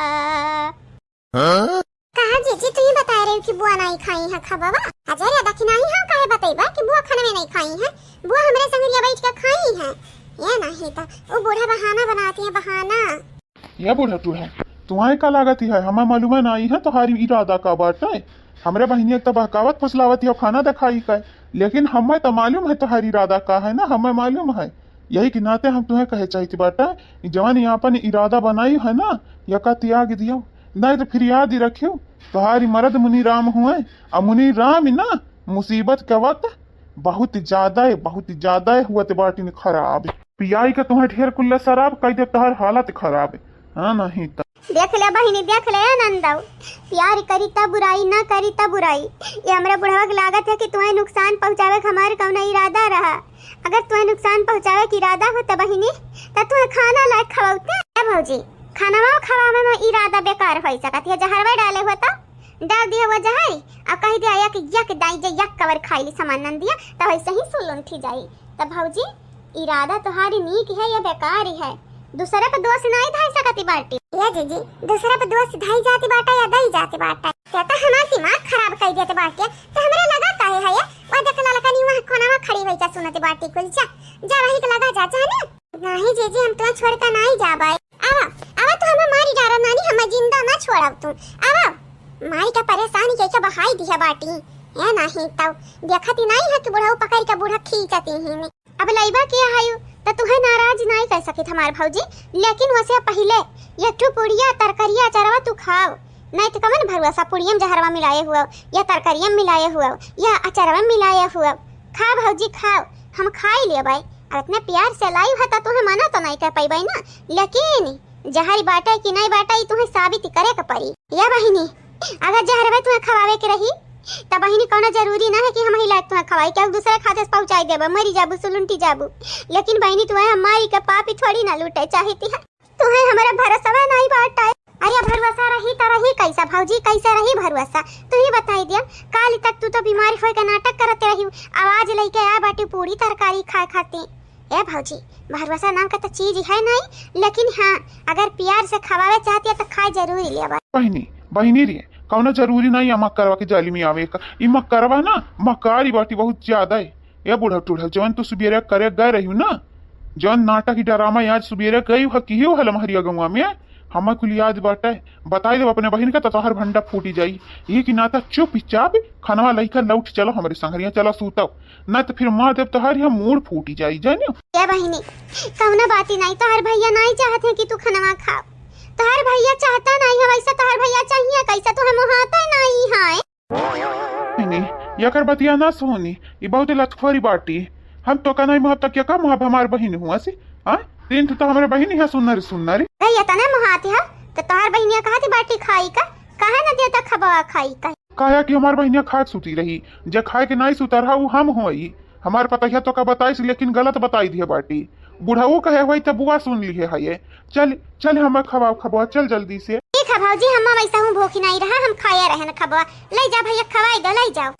हाँ? कहा जीजी, तू ही बताए रही कि बुआ नहीं खाई है खबवा। अजय या दखिनाही हम काहे बतैबा कि बुआ खाना में नहीं खाई है? बुआ हमरे संगरिया बैठ के खाई है। ये नहीं तो वो बूढ़ा बहाना बनाती है, बहाना। ये बूढ़ा टूढ़ा, तुम्हारे का लागत है? हमें मालूम है नहीं है तुम्हारी इरादा का बाटे। हमरे बहिनिया तो बहकावत फुसलावत है खाना दिखाई का, लेकिन हमें तो मालूम है तुम्हारी इरादा का है ना, हमें मालूम है। यही के नाते हम तुम्हें कहे चाहित बाटा कि जवन ये अपन इरादा बनाई है ना, यका त्याग दियो, नहीं तो फिर याद ही रखियो, तुम्हारी मर्द मुनि राम हुए, और मुनि राम ना मुसीबत के वक्त बहुत ज्यादा है, बहुत ज्यादा है हुआ ते बाटिन खराब। पियाई का तुम्हें ढेर कुल्ला शराब, कह दे तुम्हारी हालत खराब है। हाँ, नहीं तो। देख ले बहिनी, देख ले ए नंदऊ, प्यार करी त बुराई, ना करी त बुराई। ये हमरा बुढ़वा के लागत है कि तुम्हें नुकसान पहुँचावे के हमारे कौनो इरादा रहा। अगर तुम्हें नुकसान पहुँचावे के इरादा हो त बहिनी, त तुम्हें खाना लायक खवाउते। ए भौजी, खानवा खवावे में इरादा बेकार हो सकत है, जहरवा डाले हो त डाल दिया वो जहर, अब कह दिया एक, एक दाई जे एक कवर खाई ली सामान नंदिया, त वैसे ही सुलुंठी जाई। त भौजी, इरादा तुम्हारी नीक है या बेकार है, दूसरे पे दोष नहीं धाई सकती बाटी। ये जीजी, दूसरे पे दोष धाई जाती बाटा या दई जाती बाटा? या तो हमार दिमाग खराब कर देते बाटे, तो हमरा लगा काहे है ये? वो देख ललकनी वहाँ कोना में खड़ी हुई क्या सुनती बाटी कुल। जा, जा वही के लगा जा, जा ना। नहीं जीजी, हम तुम्हें छोड़ कर नहीं जाबे। आवा, आवा, तू हमें मारी डारा नानी, हमें जिंदा ना छोड़ब तू। आवा, मारी का परेशानी के, के बहाई दिया बाटी। ए नहीं तो, देखती नहीं है कि बुढ़ऊ पकड़ के बूढ़ा खींचती ही। अब लइबा के आयु, त तुहे नाराज नाई कर सकित हमार भौजी, लेकिन वसे पहिले एक ठो पुड़िया, तरकरिया, अचरवा तू खाव। नहीं त कवन भरुआ सा पुड़िया में जहरवा मिलाए हुआ, या तरकरिया में मिलाए हुआ, या अचरवा में मिलाए हुआ। खा भौजी खाव, हम खाई लेबै। अब इतने प्यार से लाई है त तुहे मना तो नहीं कर पैबै ना, लेकिन जहरी बाटे कि नहीं बाटे, ई तुहे साबित करे के पड़ी। या बहिनी, अगर जहरवे तुहे खवावे के रही, त बहिनी, कौनो जरूरी ना है कि हम ही लायक तुहे खवाई, केहू दूसरे खाते से पहुँचाई देबे, मरी जाबू, सुलुंटी जाबू। लेकिन बहिनी, तुहे हम मारी के पापी थोड़ी ना लूटे चाहती है। तुहे हमारे भरोसवा नहीं बाटे। अरे, भरोसा रही त रही कैसा भौजी, कैसे रही भरोसा? तू ही बताई दिया। काल तक तू तो बीमारी होए के नाटक करते रही, आवाज लेके आ बाटी पूरी तरकारी खाए खाती। ए भौजी, भरोसा नाम का तो चीज है नहीं, लेकिन हाँ, अगर प्यार से खवावे चाहती है तो खाए जरूर लिया बा। बहिनी, बहिनी रे, कौनो जरूरी नहीं अमकरवा के जाली में आवे का। ई मकरवा ना, मकारी बाटी बहुत ज्यादा है। ए बूढ़ा टूढ़ा, जौन तू सुबेरे करे गए रही ना, जौन नाटक की ड्रामा आज सुबेरे गई हो, किहे हो लमहरिया गौवा में, हमें कुल याद बाटे। बताई देब अपने बहिन का, तो तोहर भंडा फूटी जाई। ये कि नाता चुपचाप खनवा लइका लौट चलो हमरे संघरिया, चलो सूतव, ना तो फिर मार देब तोहर यहाँ मूड़ फूटी जाई, जाने। ए बहिनी, कौनो बात ही नहीं, तोहर भैया नहीं चाहत है कि तू खनवा खाओ। तोहर भैया चाहता नहीं है, वैसे तोहर भैया चाहिए कैसे, तू हम हाथ नहीं है। नहीं, नहीं, यकर बतिया ना सुनी, ई बहुत लतखोरी बाटी। हम तो का नहीं महब तक यका महब हमार बहिन हुआ सी, हाँ? तीन तो हमरे बहिन है सुनर सुनर। ए, ये तने मुहाती है, तो तोहर बहिनिया कहा थी बाटी खाई का? काहे ना देता खबवा खाई का? काहे कि हमार बहिनिया खाए के सूती रही, जे खाए के नहीं सूता रहा, उ हम होई। हमार पतहिया तो का बताइस, लेकिन गलत बताई दिए बाटी। बुढ़ऊ कहे होई त बुआ सुन लिहे है ये। चल, चल, हमें खवाओ खबवा, चल जल्दी से। ठीक है भौजी, हम वैसा हूँ भूखी नहीं रहा, हम खाए रहे न खबवा। ले जा भैया, खवाई दो, ले जाओ।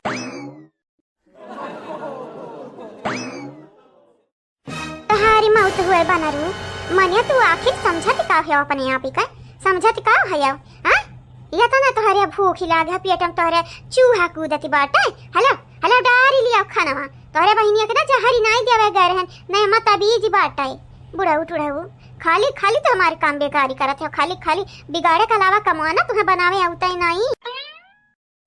तोहारी मौत हुए बनरू, मने तू आखिर समझत का हो अपने आप ही का? समझत का हो? हाँ? ये तो ना तोहरे भूख ही लाग है, पेट में तोहरे चूहा कूदत बाटे। हेलो, हेलो, डारी लिया खानवा। तोहरे बहिनिया के ना जहरी नाई देवे गए रहन, नहीं मत अबीज बाटे। बुढ़ऊ टुढ़ऊ, खाली, खाली तो हमारे काम बेकारी करत हो, खाली, खाली बिगाड़े के अलावा कमाना तुम्हें बनावे आवता ही नहीं।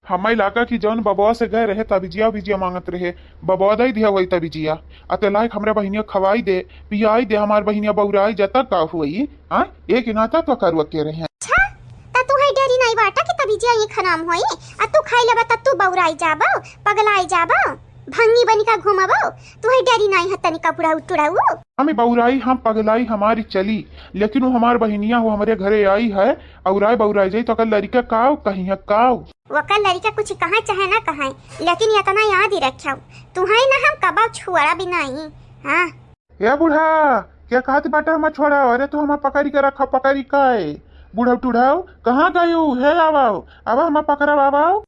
हमें लागा कि जौन बबवा से गए रहे, तबिजिया उबिजिया मांगत रहे, बबवा दई दिया हुई तबिजिया। अते लायक हमरे बहिनिया खवाई दे, पियाई दे, हमार बहिनिया बौराई जता का हुई, हाँ? एक नाता तो करुआ के रहे। अच्छा, त तू है डरी नहीं बाटा कि तबिजिया ये खनाम होई, आ तू खाई लेबा त तू बौराई जाबो, पगलाई जाबो, भंगी बनी का घूमबो, तू है डरी नहीं है तनिका बुढ़ऊ टुढ़ऊ। हमें बौराई, हम पगलाई हमारी चली, लेकिन वो हमार बहिनिया हो हमरे घरे आई है, औराई बौराई जाई तो ओकर लड़िका काव कहीं है काव। ओकर लड़िका कुछ कहाँ चाहे ना कहाँ, लेकिन इतना याद ही रखियो, तुम्हें ना हम कबो छोड़ा भी नहीं। हाँ। ए बूढ़ा, क्या कहत बाटे हमार छोड़ा? अरे तू हमार पकड़ी के रखा, पकड़ी का है? बुढ़ऊ टुढ़ऊ, कहाँ गयू? हे आवाओ, आवा हमार पकड़ा आवाओ।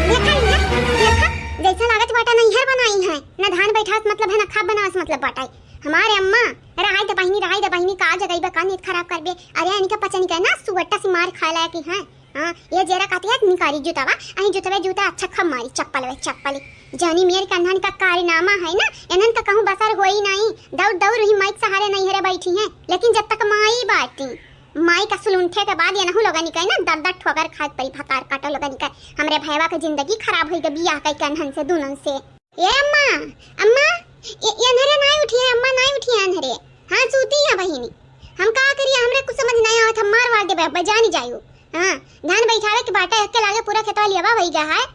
देखा, देखा, देखा, जैसा लागत बाटा नैहर बनाई है, ना धान बैठास मतलब है, ना खाब बनास मतलब बाटा है। हमारे अम्मा, रहाई दे बहिनी, रहाई दे बहिनी, का जगई बा, का नींद खराब करबे। अरे इनके पचनी के ना सुअट्टा से मार खाए लायक ही है। हाँ, ये जेरा कहती है निकारी जूतावा, अहीं जूतवे जूता अच्छा खब मारी, चप्पल वे चप्पल। जौनी मेर के अनहन का कारनामा है ना, इनहन का कहूँ बसर होई नहीं, दौड़ दौड़ ही माइक सहारे नैहरे बैठी हैं, लेकिन जब तक माई बाटी, माई का सुलुंठे के बाद ये नहु लोगन के ना दर दर ठोकर खाए परी, भतार काटो लोगन के। हमरे भैया के जिंदगी खराब होई के बियाह कई के अनहन से, दुनन से। ए अम्मा, अम्मा, ए, ए अन्हरे नाई उठी है, अम्मा नाई उठी है अन्हरे। हाँ, सूती है बहिनी। हम का करिए, हमरे कुछ समझ नहीं आवत, हम मार वार देबे, अब जानी जायू। हाँ, धान बैठावे के बाटे, एके लागे पूरा खेतवा लियावा होई गया है।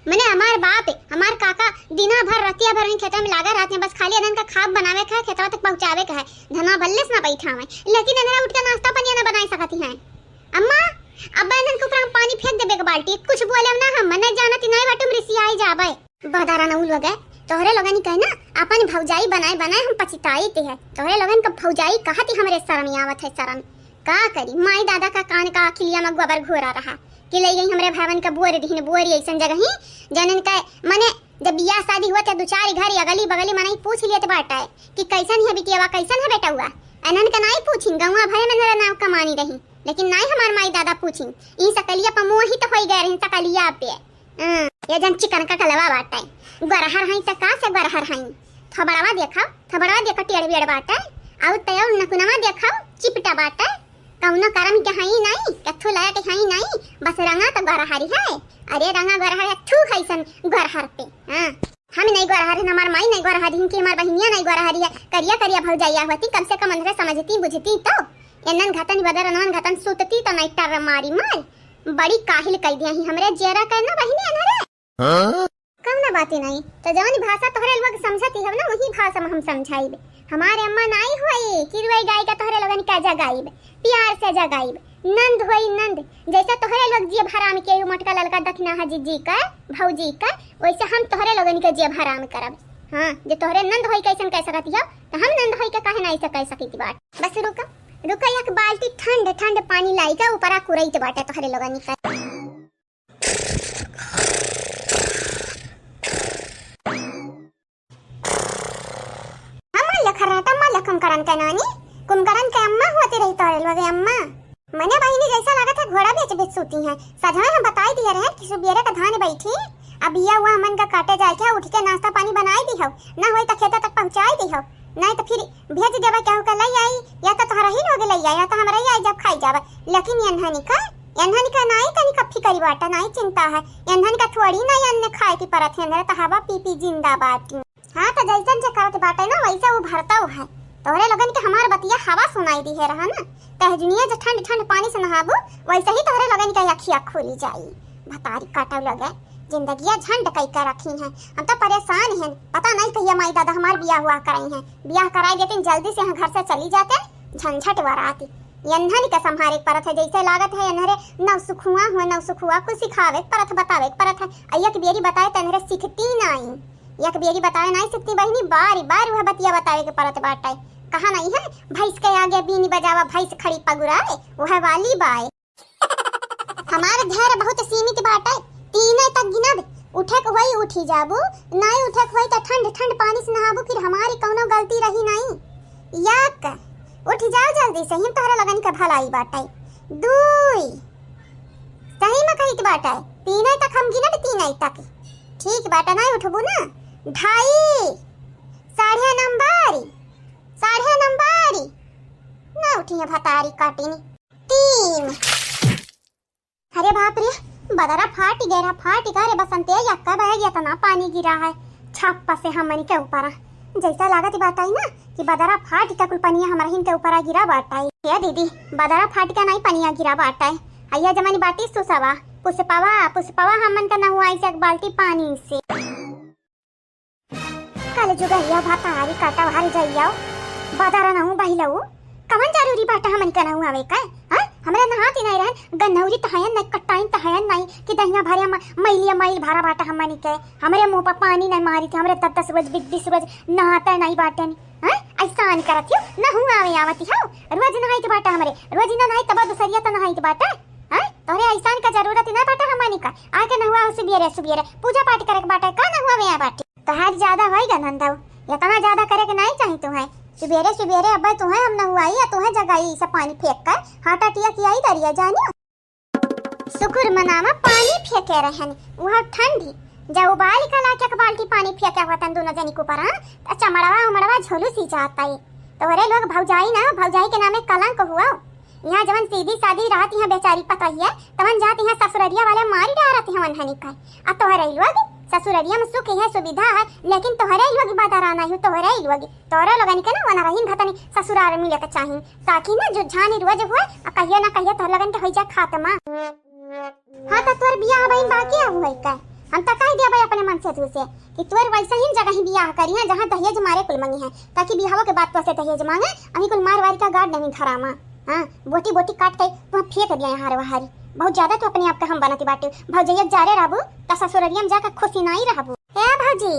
मने हमार बाप, हमार काका दिना भर, रतिया भर वहीं खेतवा में लागा रहत हैं, बस खाली इन्हन का खाब बनावे का है, खेतवा तक पहुँचावे का है, धनवा बल्ले से ना बैठावे, लेकिन इन्हरा उठ के नाश्ता पानी ना बनाए सकती हैं। अम्मा, अब इन्हन के ऊपर हम पानी फेंक देबे के बाल्टी, कुछ बोले ना हम, मने जानत ही नहीं बाटे, हम रिसियाई जाबे। बहदारा न उल गए, तोहरे लोगन कहे ना, अपन भौजाई बनाए बनाए हम पछिताई ते है। तोहरे लोगन का भौजाई कहत ही हमरे शर्म आवत है, शर्म। का करी, माई दादा का कान का अखिलिया में गोबर घोरा रहा कि ले गई हमरे भावन का बोर दिहिन, बोरी ऐसन जगह ही, जनन का, मने, जब बियाह शादी हुआ थे, दो चार घर या गली बगली मनई पूछ लिए थे बाटा है कि कैसन है बिटियावा, कैसन है बेटउआ। अनन का नाई पूछिन, गौवा भरे में नरा नाव कमानी रही, लेकिन नाई हमार माई दादा पूछिन। ई सकलिया पर मोहित होई गए रही, सकलिया पे। हम्म, ये जन चिकन का कलवा बाटे। गरहर हई त का से गरहर हई? थबड़वा देखा, थबड़वा देखा टेढ़ बेड़ बाटे। आउ तय नकुनवा देखा, चिपटा बाटे। कौनो करम के हई नहीं, कथू लायक हई नहीं, बस रंगा तो गरहरी है। अरे रंगा गरहर है, थू हईसन गरहर पे। हाँ, हम नहीं गरहर है, हमार माई नहीं गरहर है, इनकी हमार बहिनिया नहीं गरहरी है। करिया करिया भौजाइया होती, कम से कम अंधरे समझती बुझती तो। एनन घतन बदर अनवन घतन सुतती तो नहीं टर मारी मार। बड़ी काहिल कई दिया ही हमरे जेरा के ना बहिनी अनहरे। हाँ? कौनो बात ही नहीं। तो जौन भाषा तोहरे लोग समझती हो ना, वही भाषा में हम समझाइब। हमारे अम्मा नाई होई कि रुई गाय का तोहरे लोगन का जगाइब, प्यार से जगाइब। नंद होई नंद, जैसे तोहरे लोग जेब हराम के यू मोटका ललका दखना है जीजी का, भौजी का, वैसे हम तोहरे लोगन के जेब हराम करब। हाँ, जे तोहरे नंद होई कैसन कह सकती हो, तो हम नंद होई के काहे ना ऐसे कह सकती बात। बस रुका, रुका, एक बाल्टी ठंड ठंड पानी लाई के ऊपरा कुरैत बाटे तोहरे लोगन का। कुंभकर्ण के नानी, कुंभकर्ण के अम्मा होती रही तोहरे लोग अम्मा। मने बहिनी जैसा लागत है घोड़ा बेच बेच सूती हैं। सजवा हम बताई दिए रहे कि सुबेरे का धान बैठी, अब यह हुआ हमन का काटे जाए के, उठ के नाश्ता पानी बनाई दी हो, ना होई तो खेते तक पहुँचाई दी हो, नहीं तो फिर भेज देवे केहू के लई आई, या तो तोहरा ही लोग लई आई, या तो हमरा ही आई जब खाई जावे। लेकिन एन्हनी का, एन्हनी का नाई तनी कफी करी बाटा, नाई चिंता है। एन्हनी का थोड़ी ना अन्न खाए की परत है, एन्हरे तो हवा पी पी जिंदा बाटी। हाँ, तो जैसन जे करत बाटे ना, वैसे उ भरतौ है। तोहरे लोगन के हमार बतिया हवा सुनाई दी है रहा ना, तहजुनिया जे ठंड ठंड पानी से नहाबू, वैसे ही तोहरे लोगन के अखिया खुली जाई। भतारी काटौ लगे, जिंदगिया झंड कई के रखी हैं। हम तो परेशान हैं, पता नहीं कहिया माई दादा हमार बियाह हुआ कराई हैं। बियाह कराई देतिन, जल्दी से यहाँ घर से चली जाते, झंझट वराती। एन्हन के संभारे के परत है, जैसे लागत है एन्हरे नौसुखुआ हुआ, नौसुखुआ कुल सिखावे के परत, बतावे के परत है। आ एक बेरी बताए त एन्हरे सीखती नाई, एक बेरी बताए नाई सीखती बहिनी, बारी बार वह बतिया बतावे के परत बाटे। कहा नहीं है, भैंस के आगे बीन बजावा, भैंस खड़ी पगुराए, वह वाली बाए। हमार धैर्य बहुत सीमित बाटे, तीने तक गिनब, उठे के होई उठी जाबू, नाई उठे के होई त ठंड ठंड पानी से नहाबू, फिर हमारी कौनो गलती रही नाई। एक, उठ जाओ जल्दी से, हम तोहरा लोगन के भलाई बाटे। दुई, सही में कहित बाटे, तीने तक हम गिनब, तीने तक। ठीक बाटे, नाई उठबू ना। ढाई, साढ़े नंबर, साढ़े नंबर, ना उठी है भतारी काटिनी। तीन। अरे बाप रे, बदरा फाटि गया, फाटि गया रे बसंते, यक्का बैग इतना पानी गिरा है छप्पा से हमनी के ऊपर। जैसा लागत बाटाई ना कि बदरा फाटि का कुल पनिया हमरहिन के ऊपर गिरा बाटाई। हे दीदी, बदरा फाटि का नहीं पनिया गिरा बाटाई। अइया जमनी बाटी सुसवा, पुष्पवा, पुष्पवा हमन का नहुआई से एक बाल्टी पानी से। कल जुगैया भतारी काटा हर जइया, बदरा नहु बहिलऊ, कवन जरूरी बाटा हमन के नहु आवे का? हाँ? हमरे नहाती नहीं रहन, गन्नौरी तहायन नहीं, कट्टाइन तहायन नहीं, कि दहिया भरे म-, मैलिया मैल भरा बाटा हमनी के, हमरे मुँह पर पानी नहीं मारी थी, हमरे दस दस रोज, बीस बीस रोज नहाते नहीं बाटे नी। हाँ? ऐसा नहीं करत हो, नहु आवे आवती हो, रोज नहाइत बाटा हमरे, रोज ना नहाई तब दूसरिया तो नहाइत बाटे। हाँ? तोहरे ऐसा का जरूरत ही नहीं बाटा हमनी का, आके नहुआ सुबेरे सुबेरे, पूजा पाठ करे के बाटे, का नहुआ में आ बाटे? तोहार ज्यादा होई गा नंदऊ, इतना ज्यादा करे के नाई चाही तुहैं। सुबेरे सुबेरे अब्बे तुहैं हम नहुआई या तुहैं जगाई, ई सब पानी फेंक कर हाटा टिया किया ही दरिया जानियो। शुक्र मनावा पानी फेंके रहन, वह ठंडी। जब उबाल के लाके एक बाल्टी पानी फेंके होतन दोनों जनी के ऊपर, हाँ, त चमड़वा उमड़वा झुलुसी जाता है। तोहरे लोग भौजाई ना, भौजाई के नामे कलंक हुआ। यहाँ जवन सीधी सादी रहत यहाँ बेचारी पतोहिया, तवन जात यहाँ ससुररिया वाले मारी डारत हैं वनहनी का। आ तोहरे लोग ससुररिया में सुख है, सुविधा है, लेकिन तोहरे लोग बदरा नहीं हो, तोहरे लोग, तोहरे लोगन के ना वनरहिन भतनी ससुरार मिले के चाही, ताकि ना जो झानी रोज हुए, आ कहियो ना कहियो तोहरे लोगन के होई जा खात्मा। हाँ, त तोर बियाह बहिन बाकी अब होई का? हम त कह दिया भाई अपने मन से तू से कि तोर वैसे ही जगह ही बियाह करी है, जहाँ दहेज मारे कुल मंगी है, ताकि बियाह के बाद तो से दहेज मांगे, अभी कुल मार वार का गाड़ नहीं घरा में। हाँ, बोटी बोटी काट के तू फेंक दिया यहाँ रे वहारी। बहुत ज्यादा तू अपने आप का हम बनती बाटे। भौजैया जारे रहबू, त ससुररिया में जाकर खुशी नहीं रहबू। ए भौजी,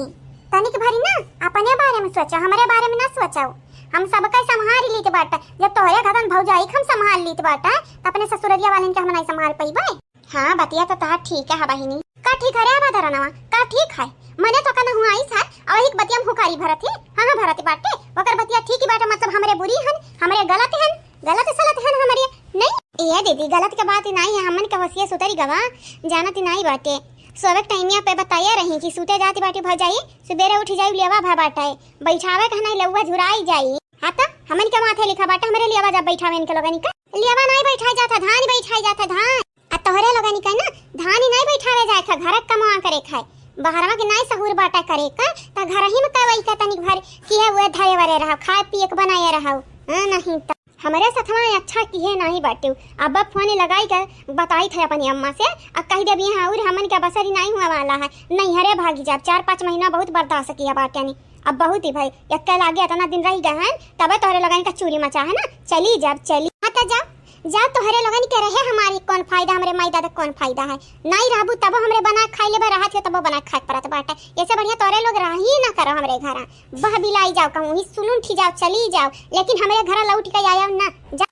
तनिक भरी ना अपने बारे में सोचो, हमरे बारे में ना सोचो। हम सबके संभाल लीत बाटे। जब तोहरे घरन भौजाई के हम संभाल लीत बाटे, त अपने ससुररिया वालन के हम नहीं संभाल पइबे। हाँ, बतिया तो तहार ठीक है बहिनी। का ठीक है रे बदरनवा, का ठीक है? मने तो कना हुआ आई सर, और एक बतिया में हुकारी भरत है। हाँ, हाँ, भरत बाटे। ओकर बतिया ठीक ही बाटे, मतलब हमरे बुरी हन, हमरे गलत हन, गलत सलत हन हमरे। नहीं, ए दीदी, गलत के बात ही नहीं है, हमन के होशिया सुतरी गवा, जानत ही नहीं बाटे। सोवे के टाइमिया पे बताया रही कि सूते जाती बाटी भौजाई, सुबेरे उठी जाई लेवा भा बाटे, बैठावे कहना लउआ झुराई जाई। हाँ, त हमन के माथे लिखा बाटे हमरे लेवा जब बैठावे इनके लोगन का। लेवा नहीं बैठाई जाता, धान बैठाई जाता, धान। आ तोहरे लोगन के ना धान ही नहीं बैठावे जाए खा, घर के कमवा करे खाए। बहरवा के नहीं सहूर बाटा करे का, त घर ही में कवई का तनिक भर किहे हुए धरे वरे रहो, खाए पिए के बनाए रहो। हाँ, नहीं त हमरे सथवा अच्छा किहे नहीं बाटे। अब फोन लगाई के बताई थे अपनी अम्मा से, अब कह देबी हाँ, और हमन के बसरी नहीं हुआ वाला है, नहीं हरे भागी जाब, चार पाँच महीना बहुत बर्दाश्त किया बाटे नहीं। अब बहुत ही भाई, एक्के लागे इतना दिन रह गए हैं, तबे तोहरे लोगन का चूरी मचा है ना, चली जब चली। हाँ, त जाओ, जाओ, तोहरे लोगन के रहे हमारी कौन फायदा, हमरे माई दादा कौन फायदा है, नहीं रहबू तबो हमरे बना के खाई लेबे, रहत हो तबो बना के खाए के पड़त बाटे। ऐसे बढ़िया तोहरे लोग रह ही ना करो हमरे घर, बह बिलाई जाओ, कहूँ ही सुलून ठी जाओ, चली जाओ, लेकिन हमरे घर लौट के आयो ना, जा।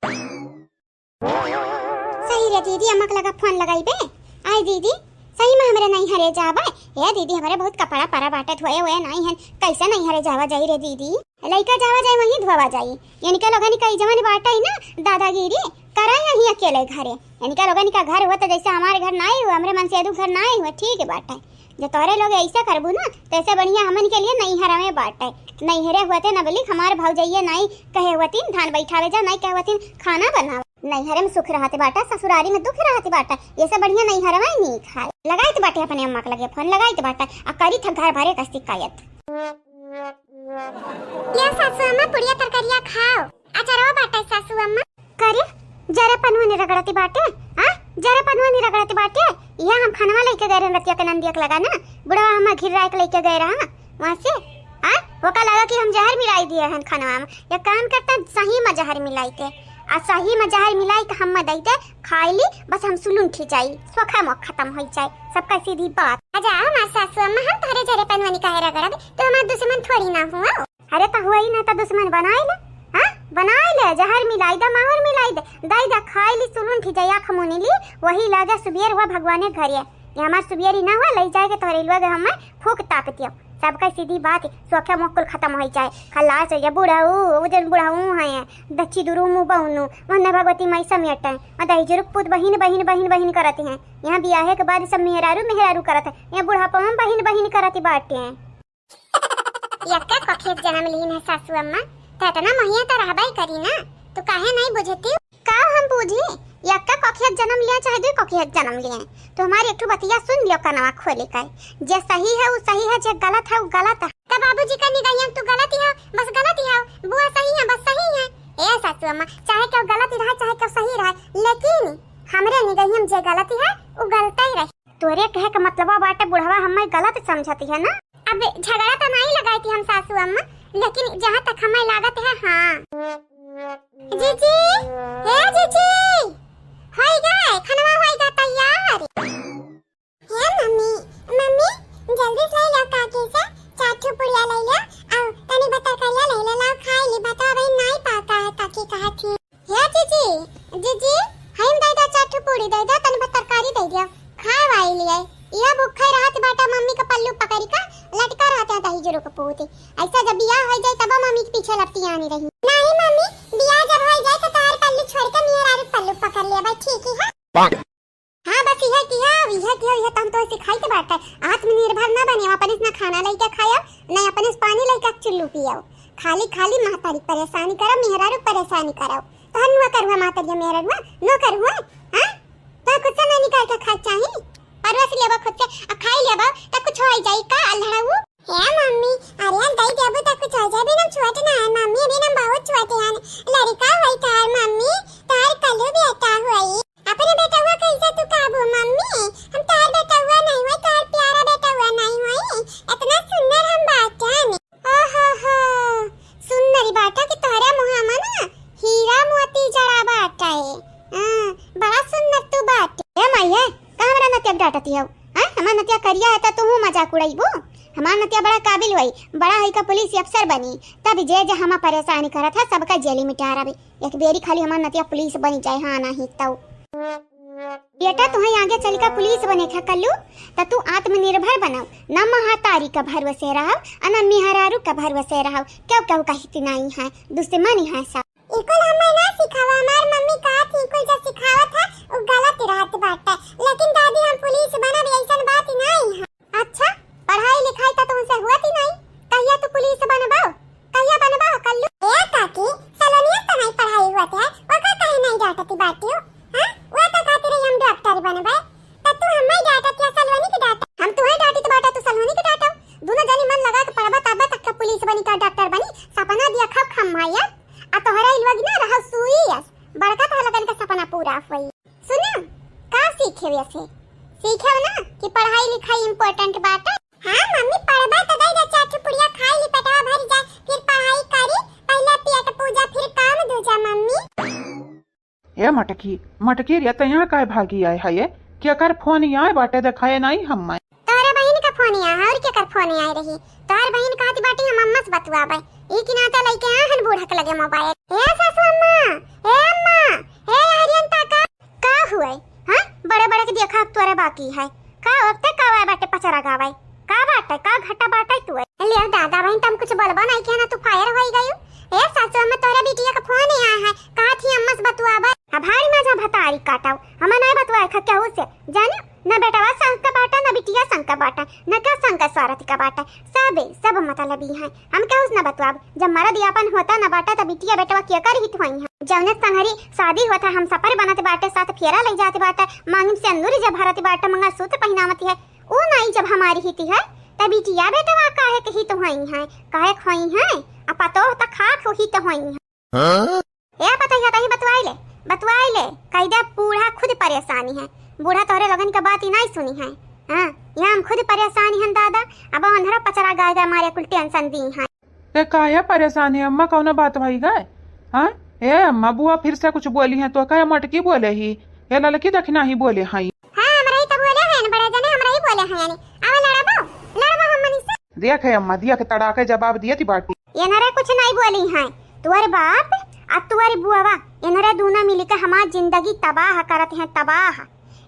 सही रे दीदी, अम्मा के लगा फोन लगाई बे। आय दीदी, सही में हमरे नहीं हरे जाबे। ए दीदी, हमरे बहुत कपड़ा परा बाटे, धोए हुए नहीं हन, कैसे नहीं हरे जावा जाई रे दीदी? लइका जावा जाए वहीं धोवा जाई। इनका लोगन का ई जवन बाटे ना दादागिरी, करा यहीं अकेले घरे। इनका लोगन का घर हुआ तो जैसे हमारे घर नाई हुआ, हमरे मनसेदू घर नाई हुआ, ठीक बाटे। जे तोहरे लोग ऐसा करबू ना, तो ऐसे बढ़िया हमन के लिए नैहर में बाटे। नैहरे हुआ थे ना बोली, हमार भौजैया नाई कहे हुआ तीन धान बैठावे जा, नाई कहे हुआ तीन खाना बनावे। नैहरे में सुख रहत बाटा, ससुरारी में दुख रहत बाटा। ये सब बढ़िया नैहरवा ही नीक है। लगाइत बाटे अपने अम्मा के लगे फोन, लगाइत बाटे, आ करी था घर भरे का शिकायत। ले सासू अम्मा, पुड़िया तरकारिया खाओ। अचारवा बाटे सासू अम्मा। करे, जरा पनवनी रगड़ती बाटे, हाँ? जरा पनवनी रगड़ती बाटे। यह हम खनवा लेके गए रहन रतिया के नंदिया के लगा ना, बुढ़वा हमार घिर्राए के लेके गए रहा। वहाँ से, आ, ओका लगा कि हम जहर मिलाई दिए हन खानवा में। ये काम करता सही में जहर मिलाई के, आ सही में जहर मिलाई के हम दई दे, खाई ली, बस हम सुलुन ठी जाई, सोखा मोख खत्म हो जाए, सबका सीधी बात। अच्छा, हमार सासू अम्मा, हम तोहरे जरे पनवनी काहे रगड़ब? तू हमार दुश्मन थोड़ी ना हुआ। अरे तो हुआ ही ना तो दुश्मन बनाए ले, हाँ, बनाए ले, जहर मिलाई दे, माहुर मिलाई दे, दई दे, खाई ली, सुलुन ठी जाई, आँख मुनी ली, वही लागे सुबियर हुआ भगवाने घरे। ये हमार सुबियरी ना हुआ, ले जाए के तोहरे लोग हमें फूक ताप दियो। सबका सीधी बात, सोखे मोकुल खत्म हो जाए। खल्लास हो जाए, बुढ़ऊ, वो जन बुढ़ऊ हैं, दच्ची दुरू मुँह बउनू, वन्ने भगवती माई समेट हैं, और दही जुरुक पूत बहिन, बहिन, बहिन, बहिन करत हैं। यहाँ बियाहे के बाद सब मेहरारू, मेहरारू करत हैं, यहाँ बुढ़ापा में बहिन, बहिन करत बाटे हैं। यक्का कोखियत जन्म लीन है सासू अम्मा, तो इतना मोहिया तो रहबे करी ना, तू काहे नहीं बुझती? का हम बूझी? यक्का कोखियत जन्म लिया चाहे दुई कोखियत जन्म लिया, तो हमारी एक ठो बतिया सुन लियो कनवा खोले कर। जे सही है वो सही है, जे गलत है वो गलत है। तब बाबूजी का निगाहिया में तू गलत ही हो, बस गलत ही हो, बुआ सही है, बस सही है। ए सासू अम्मा, चाहे केहू गलत ही रहा, चाहे केहू सही रहा, लेकिन हमरे निगाहिया में जे गलत ही है वो गलत ही रही। तोरे कहे के मतलबा बाटे बुढ़वा हमें गलत समझती है ना? अब झगड़ा तो नहीं लगाई थी हम सासू अम्मा, लेकिन जहाँ तक हमें लागत है, हाँ। जीजी, हे जीजी, होई गए, खनवा होई गए तैयार। हे मम्मी, मम्मी, जल्दी से ले लो काकी से चार ठो पुड़िया ले लो, आओ, तनी बतर करिया ले लो, लाओ खाई ली, बताओ भाई नहीं पाका है काकी कहा थी। हे जीजी, जीजी, हईम दे दे, चार ठो पूरी दे दे, तनी भर तरकारी दे दिया, खाए वाई लिए। यह भूखे रहत बाटा मम्मी का पल्लू पकड़ी का लटका रहते हैं दही जुरुक पूत। ऐसा जब बियाह हो जाए तब मम्मी के पीछे लपटी आनी रही। नहीं मम्मी, बियाह जब हो जाए तो तार पल्लू छोड़ के मेहरारू पल्लू पकड़ लिया भाई, ठीक ही है। हाँ, बस इहे किहा, इहे किहा, इहे तो हम तो सिखाई के बात है। आत्मनिर्भर ना बने, अपने से ना खाना लेके खायो, ना अपने से पानी लेके चुल्लू पियो। खाली, खाली महतारी परेशानी करो, मेहरारू परेशानी करो। तो हम नुआ करुआ महतारिया मेहरारू, नो करुआ, हाँ? तो खुद से ना निकाल के खाए चाही। परवस लेबो खुद से, आ खाई लेबो, तो कुछ हो जाई का, अल्हड़ाऊ? हे मम्मी, अरे दई देबू त कुछ हो जाए, अभी हम छोट ना है मम्मी, अभी हम बहुत छोट हैं। लड़का होई तार मम्मी, तार कलू बेटा होई। अपने बेटउआ कैसे तू काबू मम्मी? हम तार बेटउआ नहीं हुए, तार प्यारा बेटउआ नहीं हुए। इतना सुंदर हम बाटन। ओ हो हो, सुंदरी बाटा कि तोहरे मुँह में ना हीरा मोती जड़ा बाटा है। हाँ, बड़ा सुंदर तू बाटे। ए माई है, का हमरा नतिया के डांटती हऊ? हाँ, हमार नतिया करिया है त तू मजाक उड़ाइबू? हमार नतिया बड़ा काबिल हुई, बड़ा है का पुलिस अफसर बनी, तब जे जे हमा परेशानी करत है सबका जेली में टारबे। एक बेरी खाली हमार नतिया पुलिस बनी जाए, हाँ नहीं तो। बेटा तुहे आगे चल के पुलिस बने के कल्लू, त तू आत्मनिर्भर बनाओ, न महतारी का भरोसे रहो, न मेहरारू का भरोसे रहो, क्यों क्यों कहती नहीं है, दुश्मनी है सब। इकुल हमें ना सिखावा, हमार मम्मी कहा थी इकुल जो सिखावत है, उ गलत रहत बाटे। लेकिन दादी हम पुलिस बनब, ऐसन बात ही नहीं है। अच्छा, पढ़ाई लिखाई त तुमसे हुआ थी नहीं, कहिया तू पुलिस बनबो, कहिया बनबो कल्लू? ए काकी, सलोनिया त नहीं पढ़ाई हुआ थे, ओका कहे नहीं डांटती बाटियो, हाँ? वो तो कहती रही हम डॉक्टर बनबे, त तू हमें डांटत या सलोनी के डांटत? हम तुम्हें डांटी तो बाटा, तू सलोनी के डांटो। दोनों जनी मन लगा के पढ़बा तबे तक के पुलिस बनी का डॉक्टर बनी, सपना दिया खब खम माया। आ तोहरा इलवा की ना रहो सुई अस, बड़का तोहरा लगन का सपना पूरा होई। सुनो, का सीखे वैसे? सीखे ना कि पढ़ाई लिखाई important बाटे। हाँ मम्मी, पढ़बा तो दे दे, चार ठो पुड़िया खाई ली, पेटवा भर जाए, फिर पढ़ाई करी, पहले पेट पूजा, फिर काम दूजा मम्मी। ए मटकी, मटकी रे, त यहाँ काहे भागी आए है ये? केकर फोन आए बाटे, देखाए नहीं हम्मे। तोहरे बहिन का फोन आए है, और केकर फोन आए रही? तोहर बहिन कहत बाटी हम अम्मा से बतुआबे। ई की नाता लइके आ हन बूढ़ा के लगे मोबाइल। ए सासू अम्मा, ए अम्मा, ए हरियन ताका। का हुए? हाँ? बड़े बड़े के देखा तोरे बाकी है। का वक्त का हुए बाटे पचरा गावे? का बाटे? का घटा बाटे तू? ले दादा बहिन, तम कुछ बोलबो नहीं किया ना, तू fire होई गयू। ए सासू अम्मा, तोहरे बिटिया का फोन ही आया है, कहत ही अम्मा से बतुआबे। अब भारी मजा भतारी काटाऊ, हम नहीं बतुआए खा केहू से, जाने? न बेटवा संग का बाटा, न बिटिया संग का बाटा, न का संग का स्वारथ का बाटा, सबे, सब मतलबी हैं। हम केहू से न बतुआब, जब मरद आपन होता न बाटा, तब बिटिया बेटवा केकर हित होई हैं? जौने संगरी शादी होता, हम सपर बनत बाटे, सात फेरा लई जात बाटे, मांगिम से अंदूरी जब भरत बाटे, मंगलसूत्र पहिनावत है, ऊ नाई जब हमारी हित है, तब बिटिया बेटवा काहे के हित होई हैं, काहे के होई हैं? आ पतोह त खाक हित होई हैं। हाँ? ए पतोहिया, तही बतुआई ले, बतुआई ले, कह दे बूढ़ा खुद परेशानी है, बूढ़ा तोहरे लोगन के बात ही नाई सुनी है। हाँ, यहाँ हम खुद परेशानी हैं दादा, अब अंधरा पचरा गाय गाय मारे कुल tension दी हैं। ए, काहे परेशान है अम्मा, कौनो बात भई गए? हाँ? ए अम्मा, बुआ फिर से कुछ बोली हैं तो कहे मोटकी बोले ही, ए ललकी दखिना ही बोले हैं। हाँ, हमरा ही तो बोले हैं न, बड़े जने हमरा ही बोले हैं यानी। आवा लड़बो, लड़बो हम मनी से। देख है अम्मा, दिया के तड़ाके जवाब दिए थी बाटी। एनरे कुछ नहीं बोली हैं। तुअर बाप आ तुअर बुआवा, एनरे दूना मिली के हमार जिंदगी तबाह करत हैं, तबाह।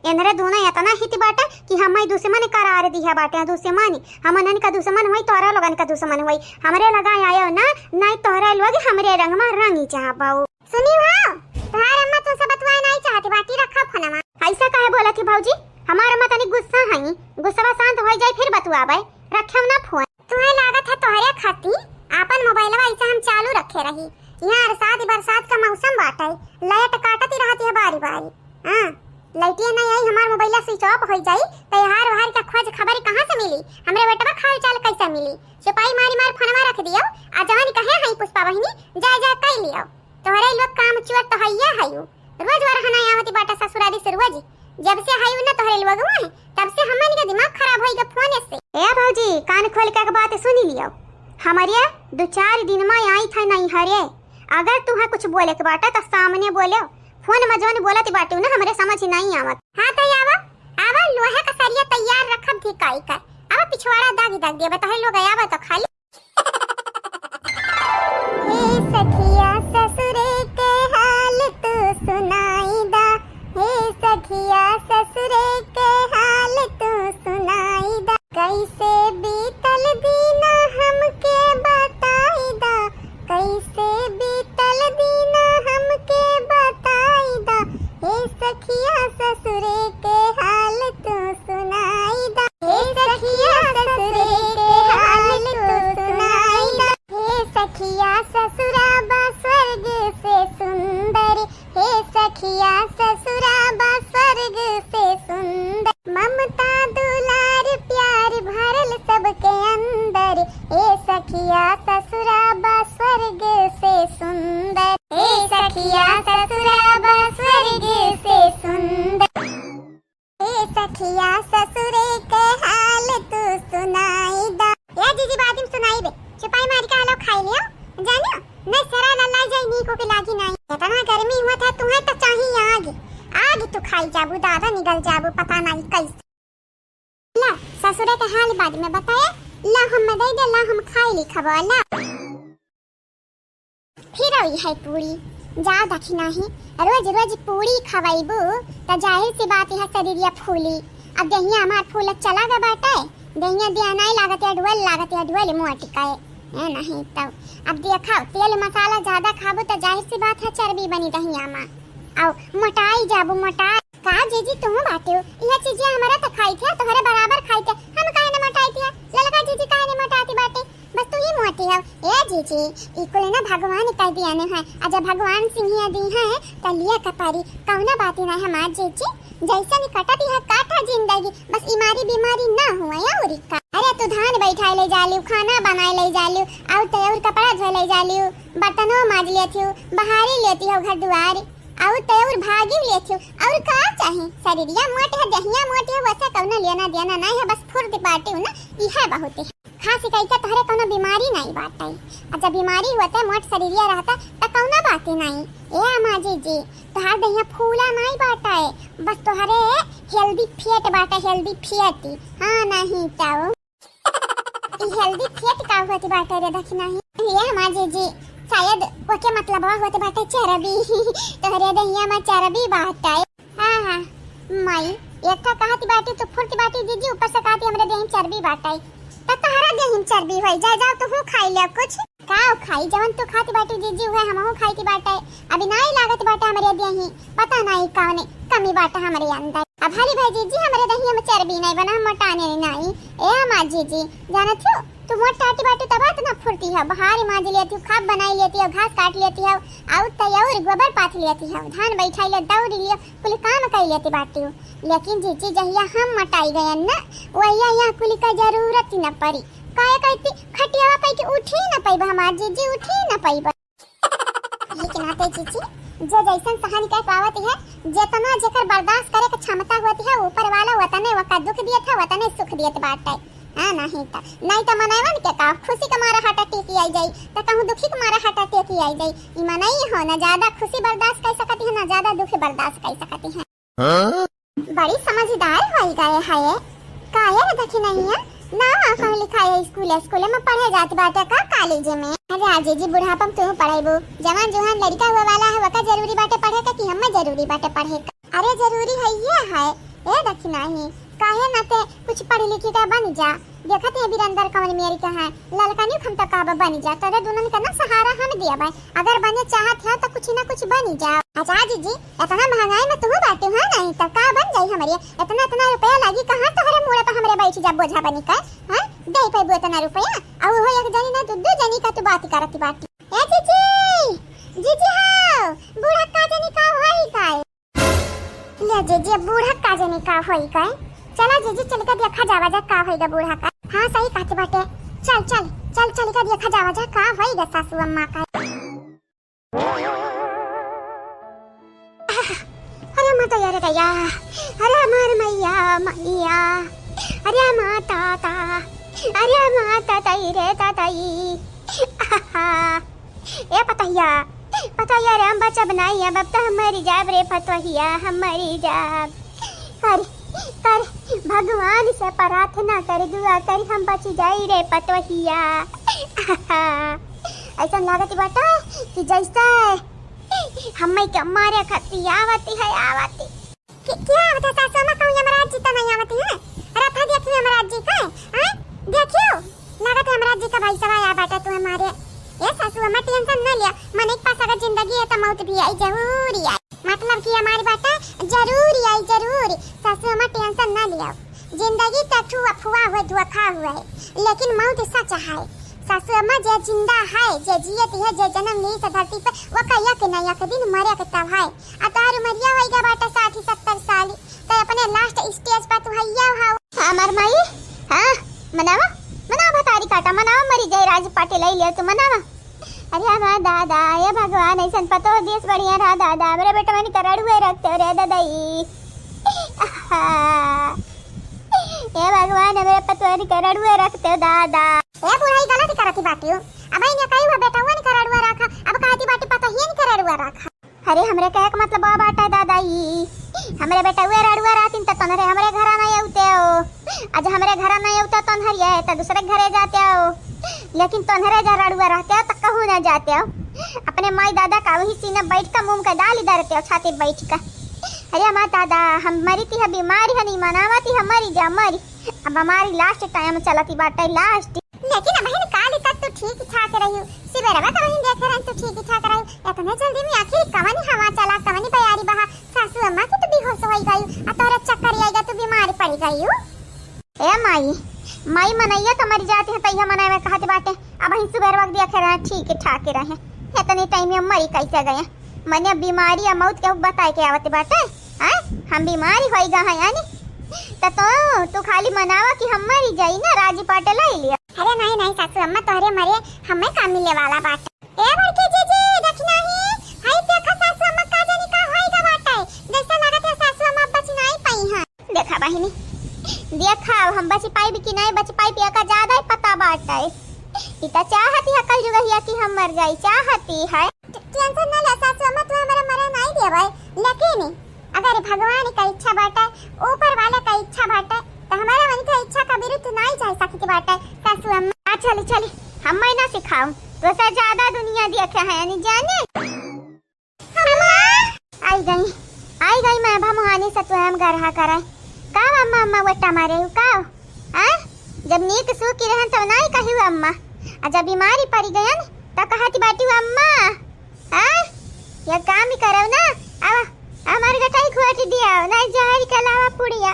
एनरे दूना इतना हित बाटे कि हमें दुश्मन करार दिया बाटे, दुश्मन। हमनन का दुश्मन होई, तोहरा लोगन का दुश्मन होई। हमरे लगा आयो ना, नहीं तोहरा लोग हमरे रंग में रंगी चाहबाऊ। सुनी हो, तोहार अम्मा तुमसे बतुआए नहीं चाहती बाटी, रखा फोनवा। ऐसा काहे बोलत ही भौजी? हमार अम्मा तनी गुस्सा हई, गुस्सा शांत हो जाए फिर बतुआबे, रखम ना फोन। तुम्हें लागत है तोहरे खाती आपन मोबाइलवा ऐसे हम चालू रखे रही। यहाँ बरसात बरसात का मौसम बाटे, लाइट काटत ही रहती है बारी बारी। हाँ, लाइटिया नहीं आई, हमार मोबाइल switch off हो जाई, तो यार वार का खोज खबर कहाँ से मिली? हमरे बेटवा का हाल चाल कैसे मिली? चुपाई मारी मार फोनवा रख दियो, आ जवानी कहे हई पुष्पा बहिनी, जा जा कई लियो। तोहरे लोग काम चुअर तो हइये हयू। रोज वरहना आवती बाटा ससुरारी से रोज। जब से हयू ना तोहरे लोग हुआ है, तब से हमन के दिमाग खराब होई गए फोन से। ए भौजी, कान खोल के एक बात सुनी लियो। हमरे दो चार दिन में आई था नहीं हरे। अगर तुहे कुछ बोले के बाटा तो सामने बोलो। फोन में जौन बोलत बाटू ना हमरे समझ नहीं आवत। हाँ तो आवा, आवा लोहा का सरिया तैयार रखब धिकाई कर। आवा पिछवाड़ा दागी दाग दिया, तोहरे लोग आवा तो खाली। हे सखिया ससुरे के हाल तू सुनाई दा, हे सखिया ससुरे के हाल तू सुनाई दा। कैसे बीतल दीना हमके बताई दा, कैसे बीतल दीना हमके बताई दा। हे सखिया ससुरे के हाल तू सुनाई दा, हे सखिया ससुरे के हाल तू सुनाई दा। हे सखिया ससुरा बा स्वर्ग से सुंदर, हे सखिया ससुरा बा स्वर्ग से सुंदर। ममता दुलार प्यार भरल सबके अंदर, हे सखिया ससुरा बा स्वर्ग से सुंदर, हे सखिया ससुरा बा स्वर्ग से सुंदर। ए सखिया ससुरे के हाल तू सुनाई दा। ए जीजी, बाद में सुनाई बे, चुपाई मारी के हालो खाई लियो, जानियो, नहीं सरा लल्लाई जाई, नीक होके लागी नहीं। इतना गर्मी हुआ था, तुम्हें तो चाहिए आग, आग तू खाई जाबू दादा, निगल जाबू, पता नहीं कैसे। ला, ससुरे के हाल बाद में बताए, ला हम दे दे, ला हम खाई ली खबो, ला। फिर वही है पूरी, जा दखिना ही, रोज रोज पूरी खवैबू, त जाहिर सी बात है शरीरिया फूली। अब देहिया हमार फूलत चला गा बाटे, देहिया दिया नाई लागत या डुअल लागत या डुअल मोटी काए। ए नहीं तो, अब देखा, तेल मसाला ज्यादा खाबू त जाहिर सी बात है चर्बी बनी देहिया मा, अउ मोटाई जाबू मोटाई। का जीजी तुहू बाटे हो? इहे चीजिया हमरा त खाई थे, तोहरे बराबर खाई थे। हम काहे न मोटाई थे? ललका जीजी काहे न मोटाती बाटे? बस तू ही मोटी हो। ए जीजी, ई कुल ना भगवान कह दिया ने है। आ जब भगवान सिंहिया दी है, त लिया का पारी। कौना बाती ना हमार जीजी। जैसे नि कटत है काटा जिंदगी, बस इमारी बीमारी ना हुआ या उरी का। अरे तू धान बैठाए ले जालियो, खाना बनाए ले जालियो, और तो और कपड़ा धोए ले जालियो, बर्तनो माज लेती हो, बहारी लेती हो घर दुआर। और तो और भागी लेथियो, और का चाही? शरीरिया मोट है, देहिया मोट है, वैसे कौनो लेना देना नहीं है, बस फुर्ती पार्टी हूँ ना, इहे बहुत है। खांसी कई के तोहरे कौनो बीमारी नहीं बाटे, और जब बीमारी होते मोट शरीरिया रहता त कौनो बात ही नहीं। ए अम्मा जी जी, तोहार देहिया फूला नहीं बाटे, बस तोहरे healthy fat बाटे, healthy fat। हाँ नहीं तो। ई healthy fat का होत बाटे रे दखिना ही? ये हमार जीजी, शायद ओके मतलबवा होत बाटे चर्बी। तोहरे देहिया में चर्बी बाटे। हाँ, हाँ, माई, एक ठा कहत बाटी तू फुर्ती बाटी जीजी, ऊपर से कहती हमरे देह में चर्बी बाटे। त तोहरा देहिम चर्बी होई जाए, जाओ तुहू खाई ले कुछ। का खाई, जवन तू खाती बाटी जीजी, उहे हमहू खाई की बाटे। अभी नाई लागत बाटे हमरे देही, पता नाई कौने कमी बाटे हमरे अंदर। अब हरी भाई जीजी, हमरे देही में चर्बी नाई बना, हम मोटाने नाई। ए हमार जीजी, जानत हो, तू मोट टाटी बाटी तब इतना फुर्ती है, बहारी मांज लेती हो, खाब बनाई लेती हो, घास काट लेती हो, और तैयार गोबर पाथ लेती हो, धान बैठाई ले दौड़ लियो, कुल काम कई लेती बाटी हो। लेकिन जीजी, जहिया हम मोटाई गयन ना, वहिया यहाँ कुल का जरूरत ही न पड़ी। काहे कहती, खटियावा पे के उठी न पाइब हमार जीजी, उठी न पाइब। यही के नाते जीजी, जे जैसन सहन कर पावत है, जितना जेकर बर्दाश्त करे के क्षमता होती है, ऊपर वाला वतने वका दुख दियत है, वतने सुख दियत बाटे। हाँ, नहीं त, नहीं त मनैवन के का खुशी के मारे हार्ट अटैक आई जाई, त कहूँ दुखी के मारे हार्ट अटैक आई जाई। ई मनई हो, ना ज्यादा खुशी बर्दाश्त कर सकती है, ना ज्यादा दुख बर्दाश्त कर सकती है। हाँ? बड़ी समझदार होई गए है ये। काहे रे देखी नहीं है? ना कहूँ लिखा है स्कूल, स्कूल में पढ़े जात बाटे का कॉलेज में? अरे आजी जी, बुढ़ापा में तू पढ़ेबू? जवान जुहान लड़का हुए वाला है, वका जरूरी बाटे पढ़े का कि हमें जरूरी बाटे पढ़े का? अरे जरूरी है ये है। ए देखी नहीं, काहे ना ते कुछ पढ़ लिखी का बन जा। देखत है वीरेंद्र कंवर मेरी कहाँ है, ललका नहीं हम तो कहब बन जा, तोरे दुनन का ना सहारा हम दिया भाई। अगर बने चाहत है तो कुछ ना कुछ बनी जा। अच्छा जीजी, इतना महंगाई में तुहू बाटी है नहीं तो का बन जाई हमरे? इतना इतना रुपया लागी कहाँ तोहरे मुड़े पर हमरे बैठ जा बोझा बनी का? हाँ, दे पैबू इतना रुपया? और वो एक जनी ना दू दू जनी का तू बात करती बाटी। ए जीजी, जीजी हो, बूढ़ा का जनी का होई का? ले जीजी, बूढ़ा का जनी का होई का? चला जीजी, चल के देखा जावा जा का होई गा बूढ़ा का। हाँ, सही कहत बाटे। चल, चल, चल, चल के देखा जावा जा का होई गा सासू अम्मा का। अरे माता यार गया, अरे हमार मैया, मैया, अरे माता ता, अरे माता ताई रे ताताई। ए पतोहिया, पतोहिया रे, हम बचब नाई अब, अब तो हम मरी जाब रे पतोहिया, हम मरी जाब। कर, कर, भगवान से प्रार्थना कर, दुआ कर, हम बच जाई रे पतोहिया। ऐसा लागत बाटा कि जैसे हम्मे के मारे खती आवती है, आवती। कि-, क्या आवत है सासू अम्मा, कहूँ यमराज जी तो नहीं आवती है? रथा देखियो यमराज जी का, हैं? देखियो, लागत है यमराज जी का भाई सब आया बाटा तू हमारे। ए सासू अम्मा, टेंशन न लिया, मन एक पास अगर जिंदगी है तो मौत भी आई, जरूर आई। मतलब कि हमारी बाटा जरूर आई, जरूर। सासू अम्मा, टेंशन न लिया, जिंदगी तो ठू अफवाह हुए, धोखा हुए, लेकिन मौत सच है। सासू अम्मा, जे जिंदा है, जे जियत है, जे जन्म ली से धरती पे, वो कहिया के ना एक दिन मरे के तब है। आ तोहार उमरिया होइगा बाटे साठ सत्तर साल, त अपने लास्ट स्टेज पर तू हइया हो। हमार माई, हाँ, मनावा, मनावा भतारी काटा, मनावा मरी जाए राज पाटिल आई लिया तू मनावा। अरे हमार दादा, ये भगवान ऐसन पतो देश बढ़िया रहा दादा, हमरे बेटवन के रड़ुए रखते हो रे ददई। ये भगवान हमरे पतवन के रड़ुए रखते हो दादा। ए बुढ़ाई गलत करती बाटी हो, अब इन्हें कही हुआ बेटवन के रड़ुआ रखा, अब कहती बाटी पतोहियन के रड़ुआ रखा। अरे हमरे कहे के मतलब बा बाटा दादा ई, हमरे बेटउए रड़ुआ रहतिन त तोन्हरे हमरे घरा नहीं अउते हो। आज हमरे घरा नहीं अउते तोन्हरिया है त दूसरे के घरे जाते हो, लेकिन तोन्हरे जा रड़ुआ रहते हो त कहूँ ना जाते हो। अपने माई दादा का वही सीने बैठ का मुंह का डाली धरते हो छाती बैठ का। अरे हमार दादा, हम मरी ती है बीमारी है नहीं मनावा ती है मरी जा मरी। अब हमारी लास्ट टाइम चलती बाटे लास्ट। लेकिन अबहिन काल तक तू ठीक ठाक रही, सिबेरवा का वहीं देखे रहन तू ठीक ठाक रही। इतने जल्दी में आखिर कवनी हवा चला, कवनी बयारी बहा, सासू अम्मा की तू बेहोश होई गई, आ तोरा चक्कर आइगा, तू बीमार पड़ी गई हो। ए माई, माई मनैया तो मरी जाती है, तैया मनाए में कहत बाटे, अबहिन सुबेरवा के देखे रहे ठीक ठाक रहे, इतने टाइम में मरी कैसे गए? मने बीमारी या मौत के बताए के आवत बाटे, हैं? हम बीमारी होई गा है यानी? त तो तू खाली मनावा कि हम मरी जाई ना, राजी पाटे लाई लिया। अरे नहीं, नहीं सासू अम्मा, तोहरे मरे हमें का मिले वाला बाटे। ए बड़की जीजी, देखना ही, हाय देखा सासू अम्मा का जानी का होई गा बाटे। जैसे लागत है सासू अम्मा बच नहीं पाई हैं। देखा बहिनी, देखा अब हम बच पाइब कि नहीं बच पाइब, एका ज्यादा ही पता बाटे। ई त चाहती है कल जुगहिया कि हम मर जाई, चाहती है। टे-, टेंशन ना ले सासू अम्मा, तू हमारे मरे नहीं देवे, लेकिन अगर भगवान का इच्छा बाटे, ऊपर वाले का इच्छा बाटे, तो हमारे मन के इच्छा का विरुद्ध नहीं जा सकती बाटे सासू अम्मा। आ चली, चली, हम मैं ना सिखाऊं, तो से ज्यादा दुनिया देखे हैं यानी जाने। अम्मा! आई गई, आई गई मैं भा मुहानी से तुहे हम गरहा करे। का अम्मा, अम्मा वेटा मारे हूँ का? हाँ? जब नीक सूखी रहन तब नाई कहियो अम्मा, आ जब बीमारी पड़ी गयन त कहती बाटी अम्मा। आ, ये काम ही करब ना, आवा, हमार गटाई घोट दिया, नाई जहर के अलावा पुड़िया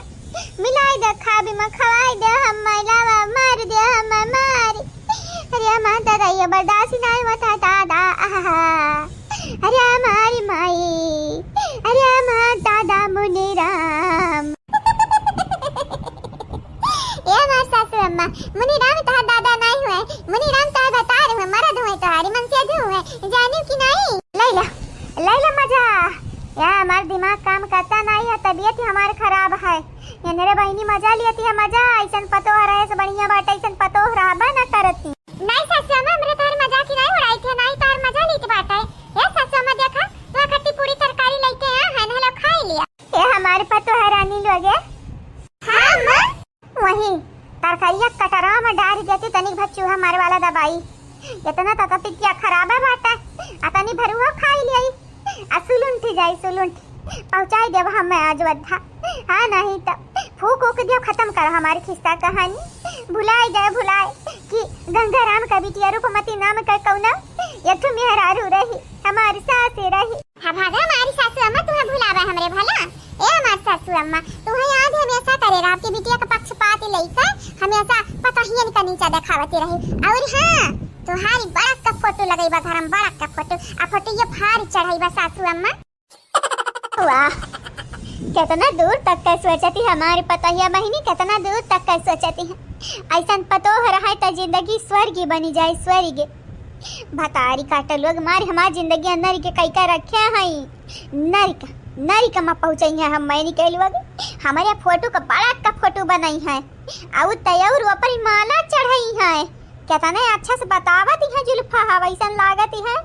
मिलाई दे, खाबी में खवाई दे, हम लावा मार दे, हम मार। अरे हमार दादा, ये बर्दाश्त ही नाई होता दादा, आहा। अरे हमारी माई, अरे हमार दादा मुनीराम। ए हमार सासू अम्मा, मुनीराम तोहार दादा नाई हुए, मुनीराम तोहार भतार हुए, मरद हुए तोहारी, मनसेधू हुए, जानियो कि नाई? लैला, लैला मजा। या हमार दिमाग काम करता नाई है, तबीयत ही हमार खराब है। ये मेरे बहिनी मजा लियती है, मजा। ऐसन पतोह रहे से बढ़िया बाटे, ऐसन पतोह रहबे न करती। नाई सासू अम्मा, हमरे तोहार मजाक ही नाई उड़ाई थे, नाई तोहार मजा लीत बाटे। ए सासू अम्मा, देखा, तोहार खट्टी पूरी तरकारी लइके आ है, नहलो खाई लिया। ए हमार पतोह रानी लोगे। हाँ अम्मा। वही तरकारिया कटरा में डाल देती, तनिक भर चूहा मारे वाला दवाई। इतना तो पितिया खराब है बाटा, आ तनी भरुआ खाई लियाई, आ सुलुंठी जाई सुलुंठी, पहुँचाई देब हम अयोध्या। हाँ, नहीं तो फूक उक दियो, खत्म कर हमारी खिस्सा कहानी, भुलाई जाए भुलाई कि गंगाराम का बिटिया रूपमती नाम का कौना एक ठो मेहरारू रही, हमारी सास रही। हाँ भागा हमारी सासू अम्मा, तुम्हें भुलावे हमरे भला। ए हमार सासू अम्मा, तुम्हें याद है हमेशा करे रहा आपके बिटिया का पक्षपाती लइका, हमेशा पतोहियन का नीचा देखावती रही। और हाँ, तुम्हारी बड़क का फोटो लगई बा घर में, बड़क का फोटो, आ फोटो ये फाड़ चढ़ई बा सासू अम्मा। वाह, कितना दूर तक का सोचती हमारी पतोहिया बहिनी, कितना दूर तक का सोचती है। ऐसन पतोह रहे त जिंदगी स्वर्ग बनी जाए, स्वर्ग। भतारी काटे लोग मार, हमार जिंदगी नरक कई का रखे हई। नरक, नरक में पहुँचई है हम मैनी के लोग। हमारे फोटो का बड़ा का फोटो बनई है, आउ तयौर ऊपर माला चढ़ई है। कितने अच्छा से बतावत है जुल्फा, हा वैसन लागत है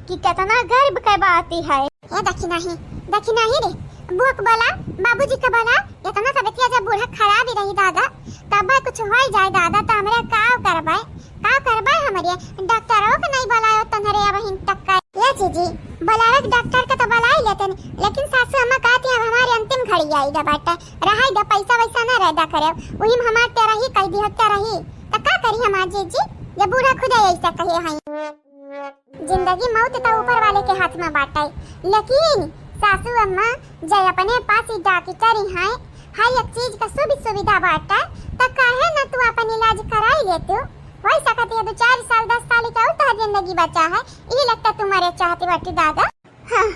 कि कितना गर्व के बात है। ए देखी नहीं, देखी नहीं रे, बुआ के बोला, बाबूजी के बोला, इतना तबियत जब बूढ़ा खराब ही रही दादा, तब कुछ हो ही जाए दादा, तो हमरे का करबे, का करबे हमरे, डॉक्टरों के नहीं बुलायो तोहरे अब हिन तक का। ए जीजी, बुलावे के डॉक्टर के तो बुलाई लेते, लेकिन सासू अम्मा कहती अब हमारे अंतिम घड़ी आई दा बाटे, रहाई दा, पैसा वैसा ना रह दा करे, वही में हमार तेरा ही कह दी हो, तेरा ही, तो का करी हमार जीजी, जब बूढ़ा खुद ऐसा कहे हैं। जिंदगी मौत त ऊपर वाले के हाथ में बाटे, लेकिन सासू अम्मा जे अपने पास ही डॉक्टर ही हैं, हर एक चीज का सुख सुविधा बाटे, त काहे न तू अपन इलाज कराई ले तू? हो सकत है दो चार साल, दस साल के और तोहर जिंदगी बचा है, ई लगता तू मरे चाहती बाटी दादा। हाँ,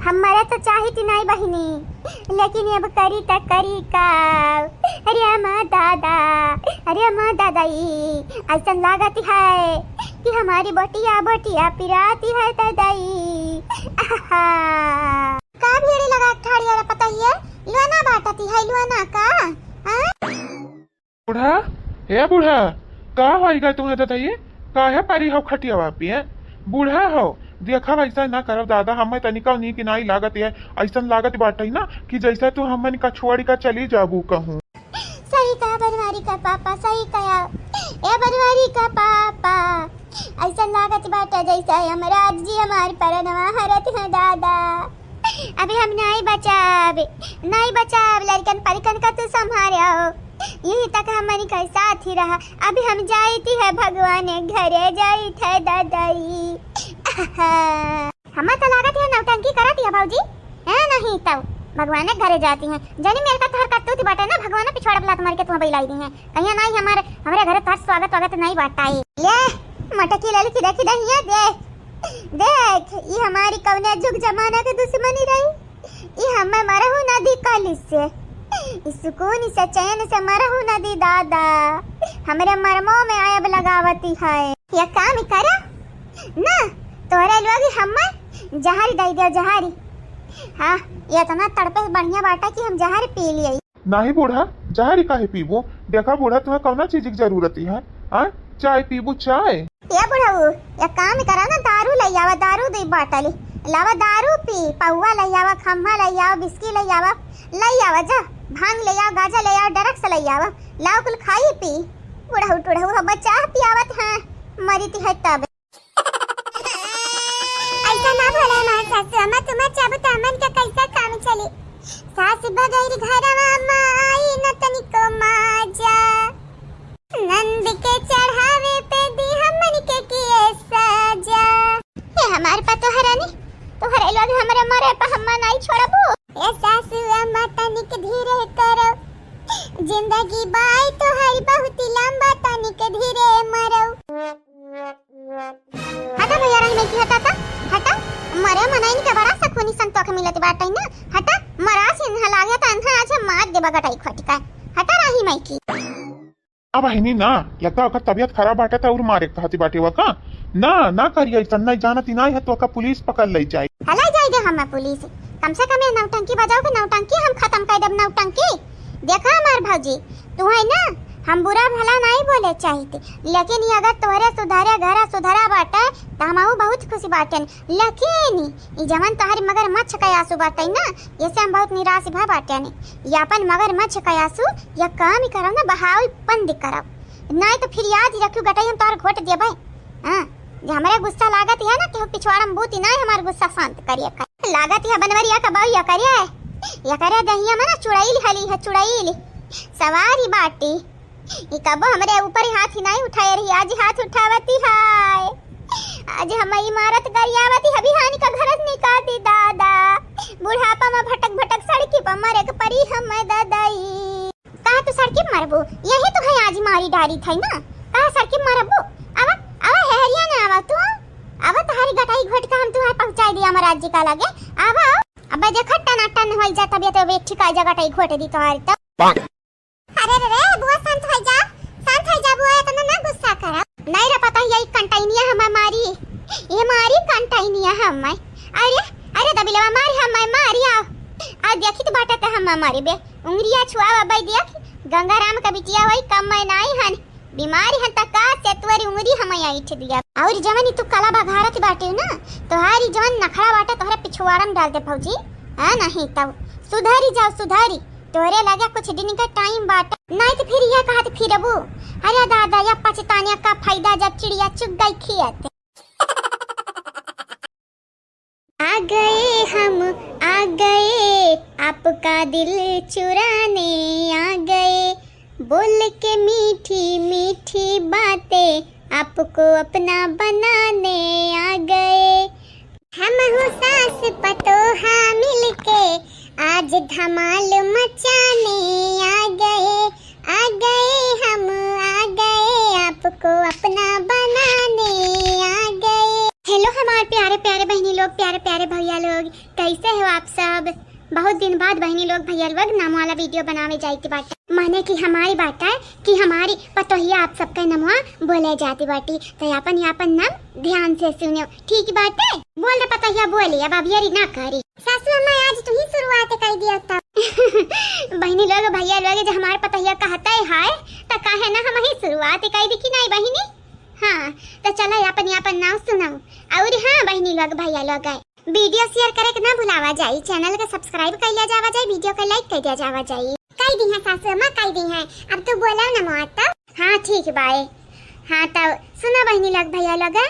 हम मरे तो चाहित नहीं बहिनी, लेकिन अब करी त करी का? अरे अम्मा दादा, अरे अम्मा दादा, ई ऐसन लागत है कि हमारी बोटिया, बोटिया पिराती है दादा ई। आहा। का भीड़ लगा ठाड़िया रे पतोहिया, लुआना बाटती है, लुआना का? हाँ? बूढ़ा, ए बूढ़ा, का होई गए तुम्हें दादा ये? काहे परी हो खटियावा पे? बूढ़ा हो, देखा वैसा ना करब दादा, हमें तनिका नीक नाई लागत है। ऐसन लागत बाटे ना कि जैसे तू हमन का छोड़ का चली जाबू कहूँ। सही कहा बनवारी का पापा, सही कहा। ए बनवारी का पापा, ऐसन लागत बाटे जैसे हमरा जी हमार परनवा हरत है दादा। अभी हम नाई बचाब, नाई बचाब, लड़कन परिकन का तू संभारो। यही तक हमनी के साथ ही रहा। अभी हम जाइत है भगवान घरे, जाइत है दादाई। हमें तो लागत है नौटंकी करत है भौजी, है नहीं तो भगवान घरे जाती हैं। जनी मेरे का तोहर करतूत बाटे ना, भगवान पे छोड़ब लात मार के तुम्हें बैलाई दी हैं। कहिया नाई हमारे, हमरे घरे तोहर स्वागत वागत नाई बाटाई। ले, मटकी ललकी देखी दहिया, देख, देख, ई हमारी कौने जुग जमाना के दुश्मनी रही। ई हमें मरहू न दी कलिस से, ई सुकून से चैन से मरहू न दी दादा। हमरे मरमो में आयब लगावती है। ये काम करा ना, तोरे लोग हमें जहर दे दे, जहर। हाँ, ये इतना तड़पे बढ़िया बाटा कि हम जहर पी लिए। नाही बूढ़ा, जहरी काहे पीबू? देखा बूढ़ा, तुम्हें कौना चीज की जरूरत है? हाँ? चाय पीबू, चाय? ए बुढ़ऊ, एक काम करा ना, दारू लई आवा, दारू दुई बाटली लावा, दारू पी, पौवा लई आवा, खम्हा लई आवा, बिस्की लई आवा, लई आवा जा, भांग लई आवा, गांजा लई आवा, drugs लई आवा, लाओ कुल खाई पी। बुढ़ऊ टुढ़ऊ हम चाह पियावत हैं, मरित है तब। ऐसा ना बोले हमार सासू अम्मा, तुम जब तो हमन के कैसा काम चली। सास बगैर घरवा माई न तनिको माजा। नंद के चढ़ावे पे दी हमन के किए सजा। ए हमार पतोह रानी, तोहरे लोग हमरे मरे पे हम्मा नाई छोड़बू। ए सासू अम्मा तनिक धीरे करो, जिंदगी बाई तोहरी बहुत लंबा, तनिक धीरे मरो। हटा भैया राही माई की, हटा ता, हटा। मरे मनइन के बड़ा सकुनी संतोख मिलत बाटे ना। हटा, मरा सिन्हा लागे त अन्हा आज हम मार देबा गटाई खोट का। हटा राही माई की। अब बहिनी ना, लगता ओकर तबियत खराब बाटे त और मारे कहती बाटे वका। ना, ना करिए ऐसा, नहीं जानती ना है तो ओका पुलिस पकड़ ले जाए। हलाई जाए दे हमें पुलिस। कम से कम ये नौटंकी बजाओ के नौटंकी हम खत्म कर देब नौटंकी। देखा हमार भौजी, तू है ना, हम बुरा भला नहीं बोले चाहित, लेकिन ये अगर तोहरे सुधरे घर सुधरा बाटे त हमहू बहुत खुश बाटेन। लेकिन ई जवन तोहरी मगरमच्छ का आंसू बाटे ना, ये से हम बहुत निराश भा बाटेन। ये अपन मगरमच्छ का आंसू या काम ही करब ना, बहाव बंद करब, नहीं तो फिर याद ही रखियो गटाई हम तोहर घोट देबे। हाँ, जे हमरे गुस्सा लागत है ना, केहू पिछवाड़ा में बूती नहीं हमार गुस्सा शांत करिए कर। लागत है बनवरिया का बाऊ या करिए, या करे दहिया में ना चुड़ैल हली है, चुड़ैल सवारी बाटी। ई कबो हमरे ऊपर हाथ ही नहीं उठाए रही, आज हाथ उठावती है। आज हम इमारत गरियावती, अभी हानि का घर से निकाल दी दादा। बुढ़ापा में भटक भटक सड़की पर मरे के परी हम दादाई। कहाँ तू सड़की पर मरबू? यही तो है आज मारी डारी थाई ना। कहाँ सड़की पर मरबू? आवा, आवा हेहरिया ना आवा तू। आवा तहारी गटाई घोट का हम तुहार पहुँचाई दिया हमार राज्य का लगे। आवा, आवा। अब देखा टनाटन होई जा तबियत, अब एक ठिका जा गटाई घोट दी तोहारी तो। अरे रे रे, बुआ शांत हो जा, शांत हो जा बुआ, इतना ना गुस्सा करा। नहीं रे पता यही कंटाइनिया हमें मारी, ये मारी कंटाइनिया हमें। अरे, अरे दबिलवा मारी हमें मारी आओ। आ देखी तो बाटे ते हमें मारी बे, उंगरिया छुआ बाबा देख, गंगाराम का बिटिया होई कम में नाई हन, बीमारी हन तक का सेतुअरी उंगरी हमें ऐठ दिया। और जवन ई तू कला बघारत बाटे ना, तोहारी जवन नखड़ा बाटे तोहरे पिछुआड़ा में डाल दे भौजी। हाँ नहीं तब सुधरी जाओ सुधरी। तोहरे लगे कुछ दिन का टाइम बाटे, नहीं तो फिर यह कहत फिरबू, अरे दादा, या पछतानिया का फायदा जब चिड़िया चुग गई खियत। आ गए हम, आ गए, आपका दिल चुराने आ गए, बोल के मीठी मीठी बातें आपको अपना बनाने आ गए। हमहू सास पतोहा मिलके आज धमाल मचाने आ गए, आ गए हम, आ गए आपको अपना बनाने आ गए। हेलो हमार प्यारे प्यारे बहिनी लोग, प्यारे प्यारे भैया लोग, कैसे हो आप सब? बहुत दिन बाद बहिनी लोग भैया लोग नाम वाला वीडियो बनावे जाए के बाटे, माने कि हमारी बात है कि हमारी पतोहिया आप सबके नमवा बोले जाती बाटी, तो आपन आपन नाम ध्यान से सुनियो, ठीक बाटे? बोल रे पतोहिया बोली, अब अबियरी ना करी। सासू अम्मा आज तू ही शुरुआत कर दिया तब। बहिनी लोग भैया लोग जो हमार पतोहिया कहता है हाय, तो काहे ना हम ही शुरुआत कर दी कि नहीं बहिनी? हाँ, तो चला आपन आपन नाम सुनाओ। और हाँ बहिनी लोग भैया लोग आए, वीडियो शेयर करे के ना भुलावा जाई, चैनल के सब्सक्राइब कर लिया जावा जाई, वीडियो के लाइक कर दिया जावा जाई। कई दी है सासू अम्मा, कई दी है। अब तू बोला ना मौत तो। हाँ ठीक बाए। हाँ तब सुना बहिनी लोग भैया लोग,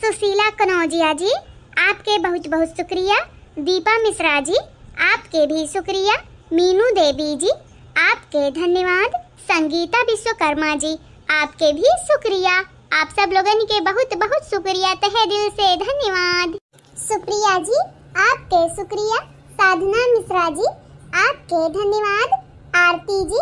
सुशीला कनौजिया जी आपके बहुत बहुत शुक्रिया, दीपा मिश्रा जी आपके भी शुक्रिया, मीनू देवी जी आपके धन्यवाद, संगीता विश्वकर्मा जी आपके भी शुक्रिया। आप सब लोगन के बहुत बहुत शुक्रिया, तहे दिल से धन्यवाद। सुप्रिया जी आपके शुक्रिया, साधना मिश्रा जी आपके धन्यवाद, आरती जी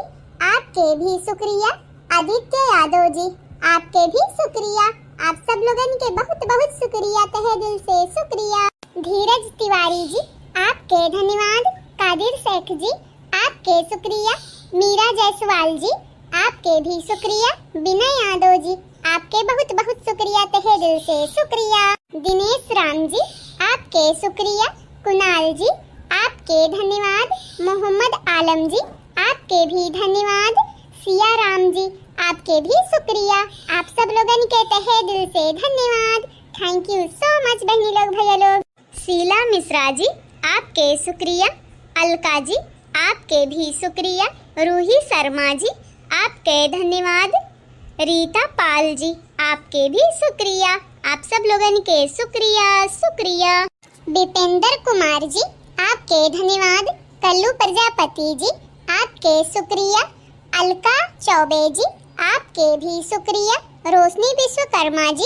आपके भी शुक्रिया, आदित्य यादव जी आपके भी शुक्रिया। आप सब लोगन के बहुत बहुत शुक्रिया, तहे दिल से शुक्रिया। धीरज तिवारी जी आपके धन्यवाद, कादिर शेख जी आपके शुक्रिया, मीरा जायसवाल जी आपके भी शुक्रिया, विनय यादव जी आपके बहुत बहुत शुक्रिया, तहे दिल से शुक्रिया। दिनेश राम जी आपके शुक्रिया, कुणाल जी आपके धन्यवाद, मोहम्मद आलम जी आपके भी धन्यवाद, सिया राम जी आपके भी शुक्रिया। आप सब लोगन के तहे दिल से धन्यवाद। Thank you so much बहिनी लोग भैया लोग। शीला मिश्रा जी आपके शुक्रिया, अलका जी आपके भी शुक्रिया, रूही शर्मा जी आपके धन्यवाद, रीता पाल जी आपके भी शुक्रिया। आप सब लोगन के शुक्रिया, शुक्रिया। दीपेंद्र कुमार जी आपके धन्यवाद, कल्लू प्रजापति जी आपके शुक्रिया, अलका चौबे जी आपके भी शुक्रिया। रोशनी विश्वकर्मा जी,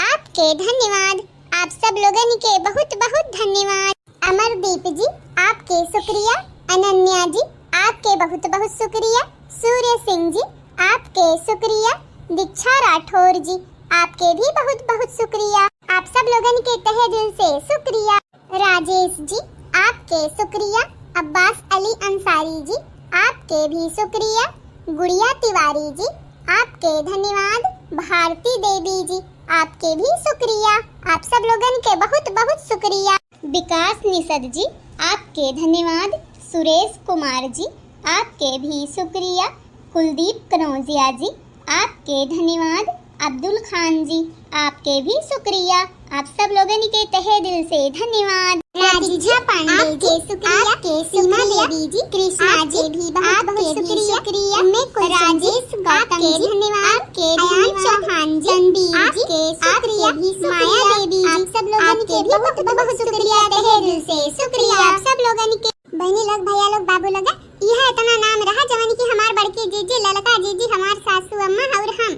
आपके धन्यवाद। आप सब लोगन के बहुत बहुत धन्यवाद। अमरदीप जी, आपके शुक्रिया। अनन्या जी, आपके बहुत बहुत शुक्रिया। सूर्य सिंह जी, आपके शुक्रिया। दीक्षा राठौर जी, आपके भी बहुत बहुत शुक्रिया। आप सब लोगन के तहे दिल से शुक्रिया। राजेश जी, आपके शुक्रिया। अब्बास अली अंसारी जी, आपके भी शुक्रिया। गुड़िया तिवारी जी, आपके धन्यवाद। भारती देवी जी, आपके भी शुक्रिया। आप सब लोगन के बहुत बहुत शुक्रिया। विकास निषद जी, आपके धन्यवाद। सुरेश कुमार जी, आपके भी शुक्रिया। कुलदीप कनौजिया जी, आपके धन्यवाद। अब्दुल खान जी, आपके भी शुक्रिया। आप सब लोगन के तहे दिल से धन्यवाद। राजीजा पांडे जी, आपके शुक्रिया। आपके सीमा देवी जी, कृष्णा जी, आपके भी बहुत बहुत शुक्रिया। उम्मे कुलसुम जी, राजेश गौतम जी, धन्यवाद। आपके अयान चौहान जी, रणबीर जी, आपके शुक्रिया। माया देवी जी, आप सब लोगन के भी बहुत बहुत शुक्रिया, तहे दिल से शुक्रिया। आप सब लोगन के बहनी लोग, भैया लोग, बाबू लोग, यह इतना नाम रहा जवन कि हमार बड़की जीजी, ललका जीजी, हमार सासू अम्मा और हम,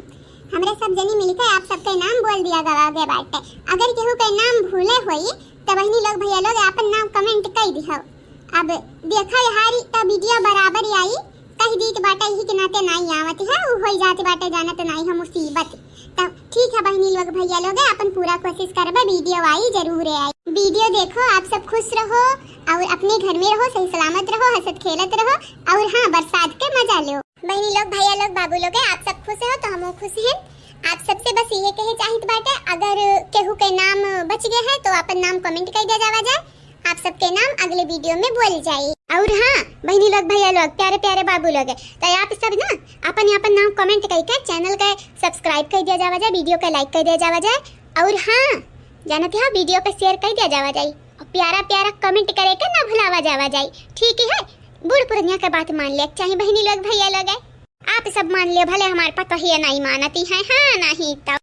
हमरे सब जनी मिलके आप सबके नाम बोल दिया गवा गए बाटे। अगर केहू के नाम भूले होई त बहनी लोग, भैया लोग, आपन नाम comment कई दिहो। अब देखा हारी त video बराबर ही आई, कह दीत बाटे यही के नाते नाई आवत है, उ होई जात बाटे जानत नाई हम मुसीबत। त ठीक है बहनी लोग, भैया लोग, अपन पूरा कोशिश करबे, video आई, जरूर आई। Video देखो, आप सब खुश रहो और अपने घर में रहो, सही सलामत रहो, हंसत खेलत रहो और हाँ, बरसात के मजा लो। बहनी लोग, भैया लोग, बाबू लोग, आप सब खुश हो तो हमहू खुश हैं। आप सबसे बस ये कहे चाहित बाटे, अगर केहू के नाम बच गए है तो अपन नाम comment कर दिया जावा जाए, आप सबके नाम अगले video में बोल जाई। और हाँ बहनी लोग, भैया लोग, प्यारे प्यारे बाबू लोग, तो आप सब ना अपन अपन नाम comment करके channel के subscribe कर दिया जावा जाए, video के like कर दिया जावा जाए। और हाँ, जानत हो, video के share कर दिया जावा जाए और प्यारा प्यारा comment करे के ना भुलावा जावा जाए, ठीक है? बूढ़ पुरनिया के बात मान ले चाहे बहनी लोग, भैया लोग, आप सब मान ले, भले हमार पतोहिया नहीं मानती है, हाँ नहीं तो।